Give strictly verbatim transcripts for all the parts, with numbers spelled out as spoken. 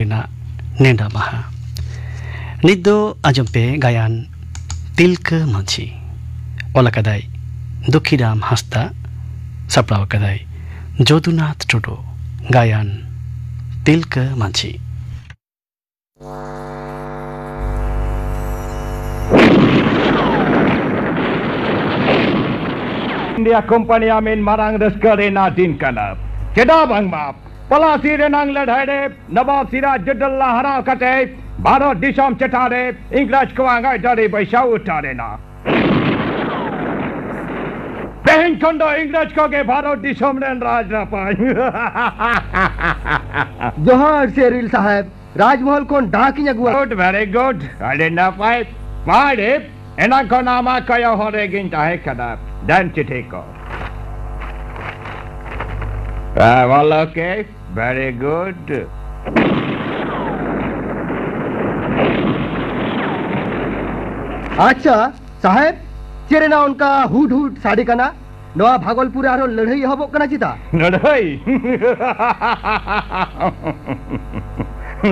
ᱨᱮᱱᱟᱜ ᱱᱮᱰᱟ ᱢᱟᱦᱟ᱾ ᱱᱤᱛ ᱫᱚ ᱟᱸᱡᱚᱢ ᱯᱮ ᱜᱟᱭᱟᱱ ᱛᱤᱞᱠᱟᱹ ᱢᱟᱹᱡᱷᱤ᱾ ᱚᱞ ᱟᱠᱟᱫᱟᱭ ᱫᱩᱠᱷᱤᱨᱟᱢ ᱦᱟᱸᱥᱫᱟ, ᱥᱟᱯᱲᱟᱣ ᱟᱠᱟᱫᱟᱭ ᱡᱚᱫᱩᱱᱟᱛᱷ ᱴᱩᱰᱩ᱾ ᱜᱟᱭᱟᱱ ᱛᱤᱞᱠᱟᱹ ᱢᱟᱹᱡᱷᱤ᱾ ᱤᱱᱰᱤᱭᱟ ᱠᱳᱢᱯᱟᱱᱤᱭᱟᱜ ᱢᱤᱫ ᱢᱟᱨᱟᱝ ᱨᱟᱹᱥᱠᱟᱹ ᱨᱮᱱᱟᱜ ᱫᱤᱱ ᱠᱟᱱᱟ᱾ ᱪᱮᱫᱟᱜ ᱵᱟᱝᱢᱟ ᱯᱚᱞᱟᱥᱤ ᱨᱮᱱᱟᱝ ᱞᱟᱹᱲᱦᱟᱹᱭ ᱨᱮ ᱱᱚᱵᱟᱵ ᱥᱤᱨᱟᱡᱩᱫᱽᱫᱚᱞᱞᱟ ᱦᱟᱨᱟᱣ ᱠᱟᱛᱮ ᱵᱷᱟᱨᱚᱛ ᱫᱤᱥᱚᱢ ᱪᱮᱛᱟᱱ ᱨᱮ ᱤᱝᱨᱮᱡᱽ ᱠᱚᱣᱟᱜ ᱟᱹᱭᱫᱟᱹᱨᱤ ᱵᱟᱹᱭᱥᱟᱹᱣ ᱩᱛᱟᱹᱨ ᱮᱱᱟ᱾ ᱛᱮᱦᱮᱧ ᱠᱷᱚᱱ ᱫᱚ ᱤᱝᱨᱮᱡᱽ ᱠᱚᱜᱮ ᱵᱷᱟᱨᱚᱛ ᱫᱤᱥᱚᱢ ᱨᱮᱱ ᱨᱟᱡᱽ ᱨᱟᱯᱟᱡᱽ᱾ ᱡᱚᱦᱟᱨ ᱥᱮᱨᱤᱞ ᱥᱟᱦᱮᱵᱽ, ᱨᱟᱡᱽᱢᱚᱦᱚᱞ ᱠᱷᱚᱱ ᱰᱟᱠ ᱤᱧ ᱟᱹᱜᱩᱣᱟ᱾ Good, very good. ᱟᱹᱰᱤ ᱱᱟᱯᱟᱭ᱾ ᱢᱟ ᱰᱮᱵᱽ, ᱮᱱᱟᱝ ᱠᱷᱚᱱ ᱟᱢᱟᱜ ᱠᱚᱭᱚᱜ ᱦᱚᱨ ᱨᱮᱜᱤᱧ ᱛᱟᱦᱮᱸ ᱠᱟᱱᱟ᱾ ᱫᱮᱱ ᱪᱤᱴᱷᱤ ᱠᱚ᱾ Ah, well, okay. Very good. ᱟᱪᱪᱷᱟ ᱥᱟᱦᱮᱵᱽ, ᱪᱮᱫ ᱨᱮᱱᱟᱜ ᱚᱱᱠᱟ ᱦᱩᱰ ᱦᱩᱰ ᱥᱟᱰᱮ ᱠᱟᱱᱟ? ᱱᱚᱣᱟ ᱵᱷᱟᱜᱚᱞᱯᱩᱨ ᱨᱮ ᱟᱨᱦᱚᱸ ᱞᱟᱹᱲᱦᱟᱹᱭ ᱮᱦᱚᱵᱚᱜ ᱠᱟᱱᱟ ᱪᱮᱛᱟ? ᱞᱟᱹᱲᱦᱟᱹᱭ?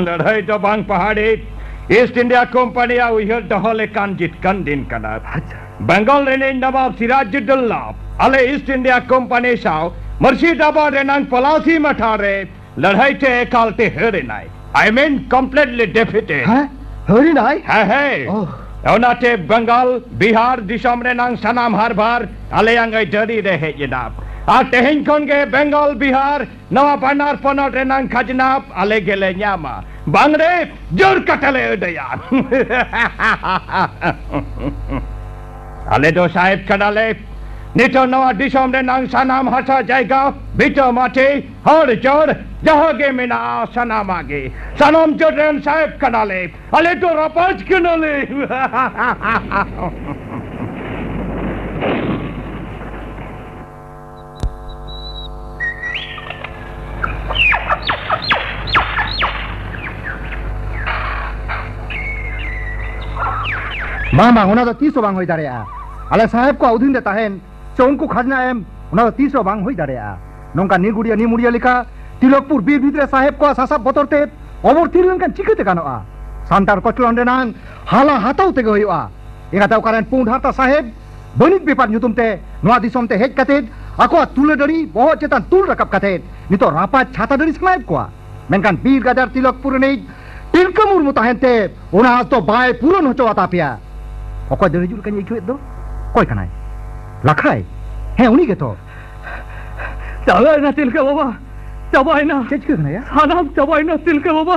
ᱞᱟᱹᱲᱦᱟᱹᱭ ᱫᱚ ᱵᱟᱝ ᱯᱟᱦᱟᱲᱤ, ᱤᱥᱴ ᱤᱱᱰᱤᱭᱟ ᱠᱳᱢᱯᱟᱱᱤᱭᱟᱜ ᱩᱭᱦᱟᱹᱨ ᱫᱚᱦᱚ ᱞᱮᱠᱟᱱ ᱡᱤᱛᱠᱟᱹᱱ ᱫᱤᱱ ᱠᱟᱱᱟ᱾ ᱟᱪᱪᱷᱟ᱾ ᱵᱮᱝᱜᱚᱞ ᱨᱤᱱᱤᱡ ᱱᱚᱵᱟᱵ ᱥᱤᱨᱟᱡᱩᱫᱽᱫᱚᱞᱞᱟ ᱟᱞᱮ ᱤᱥᱴ ᱤᱱᱰᱤᱭᱟ ᱠᱳᱢᱯᱟᱱᱤ ᱥᱟᱶ ᱢᱩᱨᱥᱤᱫᱟᱵᱟᱫᱽ ᱨᱮᱱᱟᱝ ᱯᱚᱞᱟᱥᱤ ᱢᱟᱴᱷᱟ ᱨᱮ ᱞᱟᱹᱲᱦᱟᱹᱭ ᱛᱮ ᱮᱠᱟᱞ ᱛᱮ ᱦᱟᱹᱨ ᱮᱱᱟᱭ᱾ I mean, completely defeated. ᱦᱮᱸ? ᱦᱟᱹᱨ ᱮᱱᱟᱭ? ᱦᱮᱸ, ᱦᱮᱸ᱾ ᱚᱦ᱾ ᱚᱱᱟᱛᱮ ᱵᱮᱝᱜᱚᱞ, ᱵᱤᱦᱟᱨ ᱫᱤᱥᱚᱢ ᱨᱮᱱᱟᱝ ᱥᱟᱱᱟᱢ ᱦᱟᱨᱵᱟᱨ ᱟᱞᱮᱭᱟᱝ ᱟᱹᱭᱫᱟᱹᱨᱤ ᱨᱮ ᱦᱮᱡ ᱮᱱᱟ᱾ ᱟᱨ ᱛᱮᱦᱮᱧ ᱠᱷᱚᱱ ᱜᱮ ᱵᱮᱝᱜᱚᱞ, ᱵᱤᱦᱟᱨ, ᱱᱚᱣᱟ ᱵᱟᱱᱟᱨ ᱯᱚᱱᱚᱛ ᱨᱮᱱᱟᱝ ᱠᱷᱟᱡᱽᱱᱟ ᱟᱞᱮ ᱜᱮᱞᱮ ᱧᱟᱢᱟ᱾ ᱵᱟᱝ ᱨᱮ, ᱡᱳᱨ ᱠᱟᱛᱮ ᱞᱮ ᱟᱹᱫᱟᱹᱭᱟ᱾ ᱟᱞᱮ ᱫᱚ ᱥᱟᱦᱮᱵᱽ ᱠᱟᱱᱟᱞᱮ᱾ ᱱᱤᱛᱚᱜ ᱱᱚᱣᱟ ᱫᱤᱥᱚᱢ ᱨᱮᱱᱟᱝ ᱥᱟᱱᱟᱢ ᱦᱟᱥᱟ ᱡᱟᱭᱜᱟ, ᱵᱷᱤᱴᱟᱹ ᱢᱟᱹᱴᱤ, ᱦᱚᱲ ᱪᱚᱲ, ᱡᱟᱦᱟᱸ ᱜᱮ ᱢᱮᱱᱟᱜᱼᱟ, ᱥᱟᱱᱟᱢᱟᱜ ᱜᱮ᱾ ᱥᱟᱱᱟᱢ ᱪᱚᱴ ᱨᱮᱱ ᱥᱟᱦᱮᱵᱽ ᱠᱟᱱᱟᱞᱮ᱾ ᱟᱞᱮ ᱫᱚ ᱨᱟᱯᱟᱡᱽ ᱠᱟᱱᱟᱞᱮ᱾ ᱵᱟᱝ, ᱵᱟᱝ, ᱚᱱᱟ ᱫᱚ ᱛᱤᱥ ᱦᱚᱸ ᱵᱟᱝ ᱦᱩᱭ ᱫᱟᱲᱮᱭᱟᱜᱼᱟ᱾ ᱟᱞᱮ ᱥᱟᱦᱮᱵᱽ ᱠᱚᱣᱟᱜ ᱚᱫᱷᱤᱱ ᱨᱮ ᱛᱟᱦᱮᱱ ᱥᱮ ᱩᱱᱠᱩ ᱠᱷᱟᱡᱽᱱᱟ ᱮᱢ, ᱚᱱᱟ ᱫᱚ ᱛᱤᱥ ᱦᱚᱸ ᱵᱟᱝ ᱦᱩᱭ ᱫᱟᱲᱮᱭᱟᱜᱼᱟ᱾ ᱱᱚᱝᱠᱟ ᱱᱤᱜᱩᱲᱤᱭᱟᱹ ᱱᱤᱢᱩᱲᱤᱭᱟᱹ ᱞᱮᱠᱟ ᱛᱤᱞᱚᱠᱯᱩᱨ ᱵᱤᱨ ᱵᱷᱤᱛ ᱨᱮ ᱥᱟᱦᱮᱵᱽ ᱠᱚᱣᱟᱜ ᱥᱟᱥᱟᱵ ᱵᱚᱛᱚᱨ ᱛᱮ ᱚᱵᱚᱨ ᱛᱷᱤᱨ ᱞᱮᱱᱠᱷᱟᱱ ᱪᱤᱠᱟᱹᱛᱮ ᱜᱟᱱᱚᱜᱼᱟ? ᱥᱟᱱᱛᱟᱲ ᱠᱚᱪᱞᱚᱱ ᱨᱮᱱᱟᱝ ᱦᱟᱞᱟ ᱦᱟᱛᱟᱣ ᱛᱮᱜᱮ ᱦᱩᱭᱩᱜᱼᱟ᱾ ᱮᱸᱜᱟᱛᱮ ᱚᱠᱟᱨᱮᱱ ᱯᱩᱸᱰ ᱦᱟᱨᱛᱟ ᱥᱟᱦᱮᱵᱽ ᱵᱟᱹᱱᱤᱡ ᱵᱮᱯᱟᱨ ᱧᱩᱛᱩᱢ ᱛᱮ ᱱᱚᱣᱟ ᱫᱤᱥᱚᱢ ᱛᱮ ᱦᱮᱡ ᱠᱟᱛᱮ ᱟᱠᱚᱣᱟᱜ ᱛᱩᱞᱟᱹ ᱰᱟᱹᱲᱤ ᱵᱚᱦᱚᱜ ᱪᱮᱛᱟᱱ ᱛᱩᱞ ᱨᱟᱠᱟᱵ ᱠᱟᱛᱮ ᱱᱤᱛᱚᱜ ᱨᱟᱯᱟᱡᱽ ᱪᱷᱟᱛᱟ ᱰᱟᱹᱲᱤ ᱥᱟᱱᱟᱭᱮᱫ ᱠᱚᱣᱟ᱾ ᱢᱮᱱᱠᱷᱟᱱ ᱵᱤᱨ ᱜᱟᱡᱟᱲ ᱛᱤᱞᱚᱠᱯᱩᱨ ᱨᱤᱱᱤᱡ ᱛᱤᱞᱠᱟᱹ ᱢᱩᱨᱢᱩ ᱛᱟᱦᱮᱱ ᱛᱮ ᱚᱱᱟ ᱟᱸᱥ ᱫᱚ ᱵᱟᱭ ᱯᱩᱨᱚᱱ ᱦᱚᱪᱚ ᱟᱛᱟ ᱯᱮᱭᱟ᱾ ᱚᱠᱚᱭ ᱫᱟᱹᱲ ᱦᱤᱡᱩᱜ ᱞᱮᱠᱟᱧ ᱟᱹᱭᱠᱟᱹᱣᱮᱫ ᱫᱚ? ᱚᱠᱚᱭ ᱠᱟᱱᱟᱭ? ᱞᱟᱠᱷᱟᱭ? ᱦᱮᱸ, ᱩᱱᱤ ᱜᱮᱛᱚ᱾ ᱪᱟᱵᱟᱭᱮᱱᱟ ᱛᱤᱞᱠᱟᱹ ᱵᱟᱵᱟ, ᱪᱟᱵᱟᱭᱮᱱᱟ᱾ ᱪᱮᱫ ᱪᱤᱠᱟᱹ ᱠᱟᱱᱟ ᱭᱟ? ᱥᱟᱱᱟᱢ ᱪᱟᱵᱟᱭᱮᱱᱟ ᱛᱤᱞᱠᱟᱹ ᱵᱟᱵᱟ᱾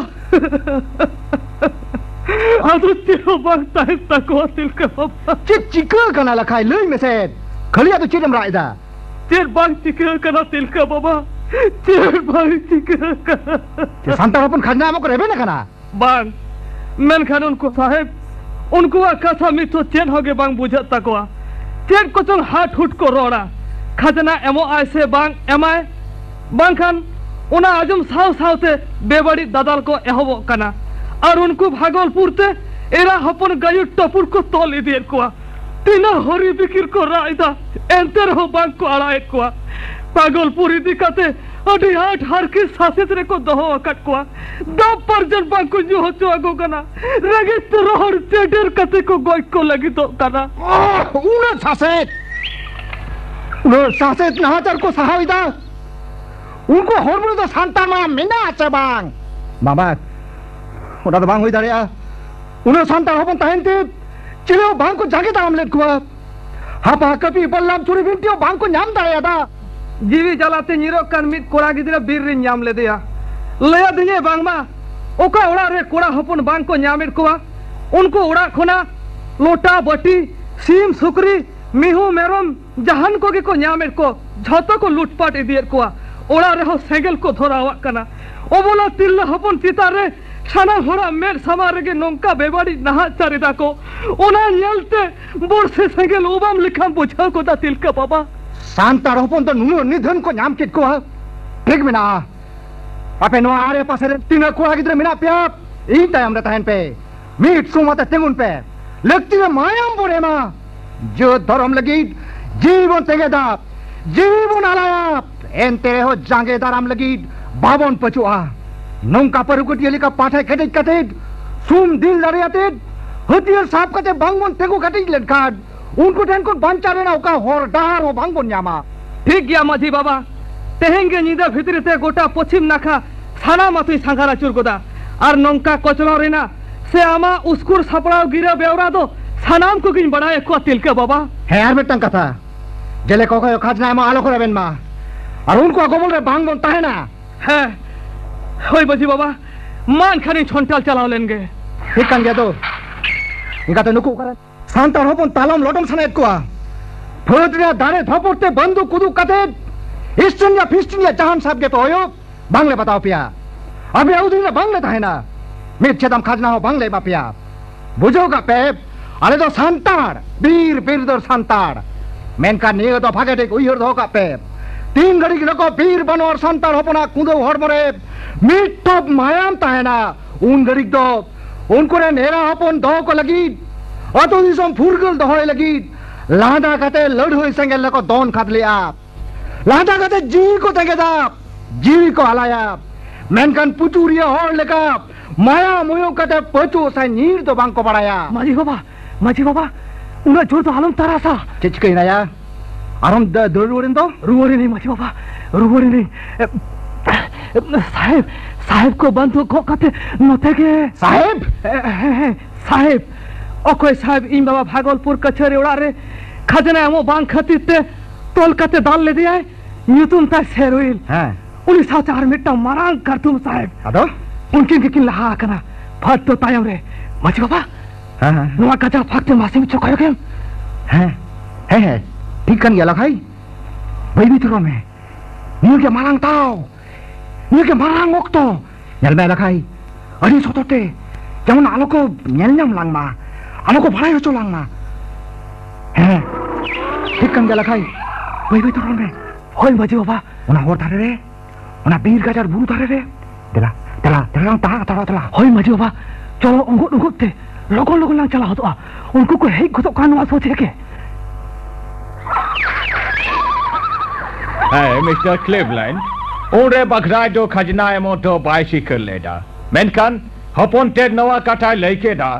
ᱟᱫᱚ ᱪᱮᱫ ᱦᱚᱸ ᱵᱟᱝ ᱛᱟᱦᱮᱱ ᱛᱟᱠᱚᱣᱟ ᱛᱤᱞᱠᱟᱹ ᱵᱟᱵᱟ᱾ ᱪᱮᱫ ᱪᱤᱠᱟᱹ ᱠᱟᱱᱟ ᱞᱟᱠᱷᱟᱭ? ᱞᱟᱹᱭ ᱢᱮᱥᱮ᱾ ᱠᱷᱟᱹᱞᱤ ᱟᱫᱚ ᱪᱮᱫ ᱮᱢ ᱨᱟᱜ ᱮᱫᱟ? ᱪᱮᱫ ᱵᱟᱝ ᱪᱤᱠᱟᱹ ᱠᱟᱱᱟ ᱛᱤᱞᱠᱟᱹ ᱵᱟᱵᱟ? ᱪᱮᱫ ᱵᱟᱝ ᱪᱤᱠᱟᱹ ᱠᱟᱱᱟ? ᱪᱮᱫ ᱥᱟᱱᱛᱟᱲ ᱦᱚᱯᱚᱱ ᱠᱷᱟᱡᱽᱱᱟ ᱮᱢᱚᱜ ᱠᱚ ᱨᱮᱵᱮᱱ ᱟᱠᱟᱱᱟ? ᱵᱟᱝ, ᱢᱮᱱᱠᱷᱟᱱ ᱩᱱᱠᱩ ᱥᱟᱦᱮᱵᱽ, ᱩᱱᱠᱩᱣᱟᱜ ᱠᱟᱛᱷᱟ ᱢᱤᱛ ᱦᱚᱸ ᱪᱮᱫ ᱦᱚᱸ ᱜᱮ ᱵᱟᱝ ᱵᱩᱡᱷᱟᱹᱜ ᱛᱟᱠᱚᱣᱟ᱾ ᱪᱮᱫ ᱠᱚᱪᱚᱝ ᱦᱟᱴ ᱦᱩᱴ ᱠᱚ ᱨᱚᱲᱟ᱾ ᱠᱷᱟᱡᱽᱱᱟ ᱮᱢᱚᱜ ᱟᱭ ᱥᱮ ᱵᱟᱝ ᱮᱢᱟᱭ, ᱵᱟᱝᱠᱷᱟᱱ ᱚᱱᱟ ᱟᱸᱡᱚᱢ ᱥᱟᱶ ᱥᱟᱶᱛᱮ ᱵᱮᱵᱟᱹᱲᱤᱡ ᱫᱟᱫᱟᱞ ᱠᱚ ᱮᱦᱚᱵᱚᱜ ᱠᱟᱱᱟ᱾ ᱟᱨ ᱩᱱᱠᱩ ᱵᱷᱟᱜᱚᱞᱯᱩᱨ ᱛᱮ ᱮᱨᱟ ᱦᱚᱯᱚᱱ ᱜᱟᱹᱭᱩ ᱴᱟᱹᱯᱩᱨ ᱠᱚ ᱛᱚᱞ ᱤᱫᱤᱭᱮᱫ ᱠᱚᱣᱟ᱾ ᱛᱤᱱᱟᱹᱜ ᱦᱚᱨᱤ ᱵᱤᱠᱤᱨ ᱠᱚ ᱨᱟᱜ ᱮᱫᱟ, ᱮᱱᱛᱮ ᱨᱮᱦᱚᱸ ᱵᱟᱝ ᱠᱚ ᱟᱲᱟᱜᱮᱫ ᱠᱚᱣᱟ᱾ ᱯᱟᱜᱚᱞᱯᱩᱨ ᱤᱫᱤ ᱠᱟᱛᱮ ᱟᱹᱰᱤ ᱟᱸᱴ ᱦᱟᱨᱠᱮᱛ ᱥᱟᱥᱮᱛ ᱨᱮᱠᱚ ᱫᱚᱦᱚ ᱟᱠᱟᱫ ᱠᱚᱣᱟ᱾ ᱫᱟᱜ ᱯᱟᱨᱡᱚᱱ ᱵᱟᱝ ᱠᱚ ᱧᱩ ᱦᱚᱪᱚ ᱟᱠᱚ ᱠᱟᱱᱟ᱾ ᱨᱮᱸᱜᱮᱡ ᱛᱮ ᱨᱚᱦᱚᱲ ᱪᱮᱰᱮᱨ ᱠᱟᱛᱮ ᱠᱚ ᱜᱚᱡ ᱠᱚ ᱞᱟᱹᱜᱤᱫᱚᱜ ᱠᱟᱱᱟ᱾ ᱳᱦ, ᱩᱱᱟᱹᱜ ᱥᱟᱥᱮᱛ, ᱩᱱᱟᱹᱜ ᱥᱟᱥᱮᱛ ᱱᱟᱦᱟᱪᱟᱨ ᱠᱚ ᱥᱟᱦᱟᱣ ᱮᱫᱟ᱾ ᱩᱱᱠᱩ ᱦᱚᱲᱢᱚ ᱨᱮᱫᱚ ᱥᱟᱱᱛᱟᱲ ᱢᱟᱭᱟᱢ ᱢᱮᱱᱟᱜᱼᱟ ᱪᱮ ᱵᱟᱝ? ᱵᱟᱵᱟ, ᱚᱱᱟ ᱫᱚ ᱵᱟᱝ ᱦᱩᱭ ᱫᱟᱲᱮᱭᱟᱜᱼᱟ᱾ ᱩᱱᱟᱹᱜ ᱥᱟᱱᱛᱟᱲ ᱦᱚᱯᱚᱱ ᱛᱟᱦᱮᱱ ᱛᱮ ᱪᱤᱞᱤ ᱦᱚᱸ ᱵᱟᱝ ᱠᱚ ᱡᱟᱸᱜᱮ ᱫᱟᱨᱟᱢ ᱞᱮᱫ ᱠᱚᱣᱟ᱾ ᱦᱟᱯᱟ ᱠᱟᱹᱯᱤ ᱵᱟᱞᱞᱟᱢ ᱪᱩᱨᱤ ᱵᱤᱱᱛᱤ ᱦᱚᱸ ᱵᱟᱝ ᱠᱚ ᱧᱟᱢ ᱫᱟᱲᱮᱭᱟᱫᱟ᱾ ᱡᱤᱣᱤ ᱡᱟᱞᱟᱛᱮ ᱧᱤᱨᱚᱜ ᱠᱟᱱ ᱢᱤᱫ ᱠᱚᱲᱟ ᱜᱤᱫᱽᱨᱟᱹ ᱵᱤᱨ ᱨᱤᱧ ᱧᱟᱢ ᱞᱮᱫᱮᱭᱟ᱾ ᱞᱟᱹᱭ ᱟᱹᱫᱤᱧᱟᱭ ᱵᱟᱝᱢᱟ ᱚᱠᱟ ᱚᱲᱟᱜ ᱨᱮ ᱠᱚᱲᱟ ᱦᱚᱯᱚᱱ ᱵᱟᱝ ᱠᱚ ᱧᱟᱢᱮᱫ ᱠᱚᱣᱟ, ᱩᱱᱠᱩ ᱚᱲᱟᱜ ᱠᱷᱚᱱᱟᱜ ᱞᱚᱴᱟ, ᱵᱟᱹᱴᱤ, ᱥᱤᱢ, ᱥᱩᱠᱨᱤ, ᱢᱤᱦᱩ, ᱢᱮᱨᱚᱢ, ᱡᱟᱦᱟᱱ ᱠᱚᱜᱮ ᱠᱚ ᱧᱟᱢᱮᱫ ᱠᱚ, ᱡᱷᱚᱛᱚ ᱠᱚ ᱞᱩᱴᱯᱟᱴ ᱤᱫᱤᱭᱮᱫ ᱠᱚᱣᱟ᱾ ᱚᱲᱟᱜ ᱨᱮᱦᱚᱸ ᱥᱮᱸᱜᱮᱞ ᱠᱚ ᱫᱷᱚᱨᱟᱣᱟᱜ ᱠᱟᱱᱟ᱾ ᱚᱵᱚᱞᱟ ᱛᱤᱨᱞᱟᱹ ᱦᱚᱯᱚᱱ ᱪᱮᱛᱟᱱ ᱨᱮ ᱥᱟᱱᱟᱢ ᱦᱚᱲᱟᱜ ᱢᱮᱫ ᱥᱟᱢᱟᱝ ᱨᱮᱜᱮ ᱱᱚᱝᱠᱟ ᱵᱮᱵᱟᱹᱲᱤᱡ ᱱᱟᱦᱟᱪᱟᱨ ᱮᱫᱟ ᱠᱚ᱾ ᱚᱱᱟ ᱧᱮᱞᱛᱮ ᱵᱚᱲᱥᱮ ᱥᱮᱸᱜᱮᱞ ᱚᱵᱟᱢ ᱞᱮᱠᱷᱟᱱ ᱵᱩᱡᱷᱟᱹᱣ ᱜᱚᱫᱟ ᱛᱤᱞᱠᱟᱹ ᱵᱟᱵᱟ᱾ ᱥᱟᱱᱛᱟᱲ ᱦᱚᱯᱚᱱ ᱫᱚ ᱱᱩᱱᱟᱹᱜ ᱱᱤᱫᱷᱟᱹᱱ ᱠᱚ ᱧᱟᱢ ᱠᱮᱫ ᱠᱚᱣᱟ᱾ ᱴᱷᱤᱠ ᱢᱮᱱᱟᱜᱼᱟ, ᱟᱯᱮ ᱱᱚᱣᱟ ᱟᱲᱮ ᱯᱟᱥᱮ ᱨᱮ ᱛᱤᱱᱟᱹᱜ ᱠᱚᱲᱟ ᱜᱤᱫᱽᱨᱟᱹ ᱢᱮᱱᱟᱜ ᱯᱮᱭᱟ, ᱤᱧ ᱛᱟᱭᱚᱢ ᱨᱮ ᱛᱟᱦᱮᱱ ᱯᱮ᱾ ᱢᱤᱫ ᱥᱩᱢᱟᱛᱮ ᱛᱤᱸᱜᱩᱱ ᱯᱮ᱾ ᱞᱟᱹᱠᱛᱤ ᱨᱮ ᱢᱟᱭᱟᱢ ᱵᱚᱱ ᱮᱢᱟ᱾ ᱡᱟᱹᱛ ᱫᱷᱚᱨᱚᱢ ᱞᱟᱹᱜᱤᱫ ᱡᱤᱣᱤ ᱵᱚᱱ ᱛᱮᱸᱜᱮᱫᱟ, ᱡᱤᱣᱤ ᱵᱚᱱ ᱟᱞᱟᱭᱟ᱾ ᱮᱱᱛᱮ ᱨᱮᱦᱚᱸ ᱡᱟᱸᱜᱮ ᱫᱟᱨᱟᱢ ᱞᱟᱹᱜᱤᱫ ᱵᱟᱵᱚᱱ ᱯᱟᱹᱪᱩᱜᱼᱟ᱾ ᱱᱚᱝᱠᱟ ᱯᱟᱹᱨᱩᱠᱟᱹᱴᱤᱭᱟᱹ ᱞᱮᱠᱟ ᱯᱟᱴᱷᱮ ᱠᱮᱴᱮᱡ ᱠᱟᱛᱮ, ᱥᱩᱢ ᱫᱤᱞ ᱫᱟᱲᱮ ᱟᱛᱮ, ᱦᱟᱹᱛᱭᱟᱹᱨ ᱥᱟᱵ ᱠᱟᱛᱮ ᱵᱟᱝ ᱵᱚᱱ ᱛᱤᱸᱜᱩ ᱠᱮᱴᱮᱡ ᱞᱮᱱᱠᱷᱟᱱ, ᱩᱱᱠᱩ ᱴᱷᱮᱱ ᱠᱷᱚᱱ ᱵᱟᱧᱪᱟᱣ ᱨᱮᱱᱟᱜ ᱚᱠᱟ ᱦᱚᱨ ᱰᱟᱦᱟᱨ ᱦᱚᱸ ᱵᱟᱝ ᱵᱚᱱ ᱧᱟᱢᱟ᱾ ᱴᱷᱤᱠ ᱜᱮᱭᱟ ᱢᱟᱹᱡᱷᱤ ᱵᱟᱵᱟ, ᱛᱮᱦᱮᱧ ᱜᱮ ᱧᱤᱫᱟᱹ ᱵᱷᱤᱛᱨᱤ ᱛᱮ ᱜᱚᱴᱟ ᱯᱚᱪᱷᱤᱢ ᱱᱟᱠᱷᱟ ᱥᱟᱱᱟᱢ ᱟᱹᱛᱩᱧ ᱥᱟᱸᱜᱷᱟᱨ ᱟᱹᱪᱩᱨ ᱜᱚᱫᱟ᱾ ᱟᱨ ᱱᱚᱝᱠᱟ ᱠᱚᱪᱞᱚᱱ ᱨᱮᱱᱟᱜ ᱥᱮ ᱟᱢᱟᱜ ᱩᱥᱠᱩᱨ ᱥᱟᱯᱲᱟᱣ ᱜᱤᱨᱟᱹ ᱵᱮᱣᱨᱟ ᱫᱚ ᱥᱟᱱᱟᱢ ᱠᱚᱜᱮᱧ ᱵᱟᱲᱟᱭ ᱟᱠᱚᱣᱟ ᱛᱤᱞᱠᱟᱹ ᱵᱟᱵᱟ᱾ ᱦᱮᱸ, ᱟᱨ ᱢᱤᱫᱴᱟᱝ ᱠᱟᱛᱷᱟ, ᱡᱮᱞᱮ ᱠᱚ ᱠᱷᱚᱡ ᱠᱷᱟᱡᱽᱱᱟ ᱮᱢᱚᱜ ᱟᱞᱚ ᱠᱚ ᱨᱮᱵᱮᱱ ᱢᱟ, ᱟᱨ ᱩᱱᱠᱩᱣᱟᱜ ᱜᱚᱵᱚᱞ ᱨᱮ ᱵᱟᱝ ᱵᱚᱱ ᱛᱟᱦᱮᱱᱟ᱾ ᱦᱮᱸ, ᱦᱳᱭ ᱢᱟᱹᱡᱷᱤ ᱵᱟᱵᱟ, ᱢᱟ ᱮᱱᱠᱷᱟᱱᱤᱧ ᱪᱷᱚᱱᱴᱟᱞ ᱪᱟᱞᱟᱣ ᱞᱮᱱ ᱜᱮ᱾ ᱴᱷᱤᱠ ᱠᱟᱱ ᱜᱮᱭᱟ ᱛᱚ, ᱮᱱᱠᱷᱟᱱ ᱱᱩᱠᱩ ᱚᱠᱟᱨᱮ? ᱥᱟᱱᱛᱟᱲ ᱦᱚᱯᱚᱱ ᱛᱟᱞᱚᱢ ᱞᱚᱴᱚᱢ ᱥᱟᱱᱟᱭᱮᱫ ᱠᱚᱣᱟ᱾ ᱯᱷᱟᱹᱫ ᱨᱮᱱᱟᱜ ᱫᱟᱲᱮ ᱛᱷᱟᱯᱚᱲ ᱛᱮ ᱵᱟᱱᱫᱩᱠ ᱩᱫᱩᱜ ᱠᱟᱛᱮ East India Fist India ᱡᱟᱦᱟᱱ ᱥᱟᱵ ᱜᱮᱯᱮ ᱦᱩᱭᱩᱜ, ᱵᱟᱝᱞᱮ ᱵᱟᱛᱟᱣ ᱯᱮᱭᱟ᱾ ᱟᱯᱮᱭᱟᱜ ᱩᱫᱷᱤᱱ ᱨᱮ ᱵᱟᱝᱞᱮ ᱛᱟᱦᱮᱱᱟ᱾ ᱢᱤᱫ ᱪᱮᱫᱟᱢ ᱠᱷᱟᱡᱽᱱᱟ ᱦᱚᱸ ᱵᱟᱝᱞᱮ ᱮᱢᱟ ᱯᱮᱭᱟ᱾ ᱵᱩᱡᱷᱟᱹᱣ ᱠᱟᱜ ᱯᱮ, ᱟᱞᱮ ᱫᱚ ᱥᱟᱱᱛᱟᱲ, ᱵᱤᱨ ᱵᱤᱨ ᱫᱚ ᱥᱟᱱᱛᱟᱲ᱾ ᱢᱮᱱᱠᱷᱟᱱ ᱱᱤᱭᱟᱹ ᱫᱚ ᱵᱷᱟᱜᱮ ᱴᱷᱤᱠ ᱩᱭᱦᱟᱹᱨ ᱫᱚᱦᱚ ᱠᱟᱜ ᱯᱮ, ᱛᱤᱱ ᱜᱷᱟᱹᱲᱤᱡ ᱨᱮᱠᱚ ᱵᱤᱨ ᱵᱟᱱᱣᱟᱨ ᱥᱟᱱᱛᱟᱲ ᱦᱚᱯᱚᱱᱟᱜ ᱠᱩᱸᱫᱟᱹᱣ ᱦᱚᱲᱢᱚ ᱨᱮ ᱢᱤᱫ ᱴᱚᱯ ᱢᱟᱭᱟᱢ ᱛᱟᱦᱮᱱᱟ, ᱩᱱ ᱜᱷᱟᱹᱲᱤᱡ ᱫᱚ ᱩᱱᱠᱩ ᱨᱮᱱ ᱮᱨᱟ ᱦᱚᱯᱚᱱ ᱫᱚᱦᱚ ᱠᱚ ᱞᱟᱹᱜᱤᱫ, ᱟᱹᱛᱩ ᱫᱤᱥᱚᱢ ᱯᱷᱩᱨᱜᱟᱹᱞ ᱫᱚᱦᱚᱭ ᱞᱟᱹᱜᱤᱫ ᱞᱟᱸᱫᱟ ᱠᱟᱛᱮ ᱞᱟᱹᱲᱦᱟᱹᱭ ᱥᱮᱸᱜᱮᱞ ᱨᱮᱠᱚ ᱫᱚᱱ ᱠᱷᱟᱫᱽᱞᱮᱜᱼᱟ᱾ ᱞᱟᱸᱫᱟ ᱠᱟᱛᱮ ᱡᱤᱣᱤ ᱠᱚ ᱛᱮᱸᱜᱮᱫᱟ, ᱡᱤᱣᱤ ᱠᱚ ᱟᱞᱟᱭᱟ᱾ ᱢᱮᱱᱠᱷᱟᱱ ᱯᱩᱪᱩᱨᱤᱭᱟᱹ ᱦᱚᱲ ᱞᱮᱠᱟ ᱢᱟᱭᱟ ᱢᱩᱭᱩ ᱠᱟᱛᱮ ᱯᱟᱹᱪᱩᱜ ᱥᱮ ᱧᱤᱨ ᱫᱚ ᱵᱟᱝ ᱠᱚ ᱵᱟᱲᱟᱭᱟ᱾ ᱢᱟᱹᱡᱷᱤ ᱵᱟᱵᱟ, ᱢᱟᱹᱡᱷᱤ ᱵᱟᱵᱟ, ᱩᱱᱟᱹᱜ ᱡᱳᱨ ᱫᱚ ᱟᱞᱚᱢ ᱛᱟᱨᱟᱥᱟ᱾ ᱪᱮᱫ ᱪᱤᱠᱟᱹᱭᱮᱱᱟᱭᱟ? ᱟᱨᱚᱢ ᱫᱟᱹ-, ᱫᱟᱹᱲ ᱨᱩᱣᱟᱹᱲᱮᱱ ᱫᱚ? ᱨᱩᱣᱟᱹᱲᱮᱱᱟᱹᱧ ᱢᱟᱹᱡᱷᱤ ᱵᱟᱵᱟ, ᱨᱩᱣᱟᱹᱲᱮᱱᱟᱹᱧ᱾ ᱮ, ᱮ, ᱥᱟᱦᱮᱵᱽ, ᱥᱟᱦᱮᱵᱽ ᱠᱚ ᱵᱟᱱᱫᱩᱠ ᱜᱚᱜ ᱠᱟᱛᱮ ᱱᱚᱛᱮ ᱜᱮ᱾ ᱥᱟᱦᱮᱵᱽ? ᱮ, ᱦᱮᱸ, ᱦᱮᱸ, ᱥᱟᱦᱮᱵᱽ᱾ ᱚᱠᱚᱭ ᱥᱟᱦᱮᱵᱽ? ᱤᱧ ᱵᱟᱵᱟ ᱵᱷᱟᱜᱚᱞᱯᱩᱨ ᱠᱟᱹᱪᱷᱟᱹᱨᱤ ᱚᱲᱟᱜ ᱨᱮ ᱠᱷᱟᱡᱽᱱᱟ ᱮᱢᱚᱜ ᱵᱟᱝ ᱠᱷᱟᱹᱛᱤᱨ ᱛᱮ ᱛᱚᱞ ᱠᱟᱛᱮ ᱫᱟᱞ ᱞᱮᱫᱮᱭᱟᱭ, ᱧᱩᱛᱩᱢ ᱛᱟᱭ ᱥᱮᱨᱩᱭᱤᱞ᱾ ᱦᱮᱸ᱾ ᱩᱱᱤ ᱥᱟᱶᱛᱮ ᱟᱨ ᱢᱤᱫᱴᱟᱝ ᱢᱟᱨᱟᱝ ᱠᱟᱨᱫᱩᱢ ᱥᱟᱦᱮᱵᱽ᱾ ᱟᱫᱚ? ᱩᱱᱠᱤᱱ ᱜᱮᱠᱤᱱ ᱞᱟᱦᱟ ᱟᱠᱟᱱᱟ᱾ ᱯᱷᱟᱹᱫ ᱫᱚ ᱛᱟᱭᱚᱢ ᱨᱮ᱾ ᱢᱟᱹᱡᱷᱤ ᱵᱟᱵᱟ, ᱦᱮᱸ, ᱦᱮᱸ᱾ ᱱᱚᱣᱟ ᱜᱟᱡᱟᱲ ᱯᱷᱟᱸᱠ ᱛᱮ ᱢᱟᱥᱮ ᱢᱤᱫ ᱪᱷᱚᱠ ᱠᱚᱭᱚᱜ ᱮᱢ᱾ ᱦᱮᱸ, ᱦᱮᱸ, ᱦᱮᱸ, ᱴᱷᱤᱠ ᱠᱟᱱ ᱜᱮᱭᱟ ᱞᱟᱠᱷᱟᱭ᱾ ᱵᱟᱹᱭ ᱵᱟᱹᱭ ᱛᱮ ᱨᱚᱲ ᱢᱮ᱾ ᱱᱤᱭᱟᱹ ᱜᱮ ᱢᱟᱨᱟᱝ ᱫᱟᱣ, ᱱᱤᱭᱟᱹ ᱜᱮ ᱢᱟᱨᱟᱝ ᱚᱠᱛᱚ᱾ ᱧᱮᱞ ᱢᱮ ᱞᱟᱠᱷᱟᱭ, ᱟᱹᱰᱤ ᱥᱚᱛᱚᱨ ᱛᱮ, ᱡᱮᱢᱚᱱ ᱟᱞᱚ ᱠᱚ ᱧᱮᱞ ᱧᱟᱢ ᱞᱟᱝ ᱢᱟ, ᱟᱞᱚ ᱠᱚ ᱵᱟᱲᱟᱭ ᱦᱚᱪᱚ ᱞᱟᱝ ᱢᱟ᱾ ᱦᱮᱸ, ᱴᱷᱤᱠ ᱠᱟᱱ ᱜᱮᱭᱟ ᱞᱟᱠᱷᱟᱭ᱾ ᱵᱟᱹᱭ ᱵᱟᱹᱭ ᱛᱮ ᱨᱚᱲ ᱢᱮ᱾ ᱦᱳᱭ ᱢᱟᱹᱡᱷᱤ ᱵᱟᱵᱟ᱾ ᱚᱱᱟ ᱦᱚᱨ ᱫᱷᱟᱨᱮ ᱨᱮ, ᱚᱱᱟ ᱵᱤᱨ ᱜᱟᱡᱟᱲ ᱵᱩᱨᱩ ᱫᱷᱟᱨᱮ ᱨᱮ᱾ ᱫᱮᱞᱟ, ᱫᱮᱞᱟ, ᱫᱮᱞᱟ ᱞᱟᱝ ᱛᱟᱲᱟ, ᱛᱟᱲᱟ, ᱛᱟᱲᱟ᱾ ᱦᱳᱭ ᱢᱟᱹᱡᱷᱤ ᱵᱟᱵᱟ, ᱪᱚᱞᱚ ᱚᱸᱜᱚᱫ ᱚᱸᱜᱚᱫ ᱛᱮ ᱞᱚᱜᱚᱱ ᱞᱚᱜᱚᱱ ᱞᱟᱝ ᱪᱟᱞᱟᱣ ᱦᱚᱫᱚᱜᱼᱟ᱾ ᱩᱱᱠᱩ ᱠᱚ ᱦᱮᱡ ᱜᱚᱫᱚᱜ ᱠᱟᱱᱟ ᱱᱚᱣᱟ ᱥᱳᱪ ᱨᱮᱜᱮ᱾ Hey, Mister Cleveland, ᱩᱱᱨᱮ ᱵᱟᱜᱷᱨᱟᱭ ᱫᱚ ᱠᱷᱟᱡᱽᱱᱟ ᱮᱢᱚᱜ ᱫᱚ ᱵᱟᱭ ᱥᱤᱠᱟᱹᱨ ᱞᱮᱫᱟ᱾ ᱢᱮᱱᱠᱷᱟᱱ ᱦᱚᱯᱚᱱ ᱛᱮᱫ ᱱᱚᱣᱟ ᱠᱟᱛᱷᱟᱭ ᱞᱟᱹᱭ ᱠᱮᱫᱟ,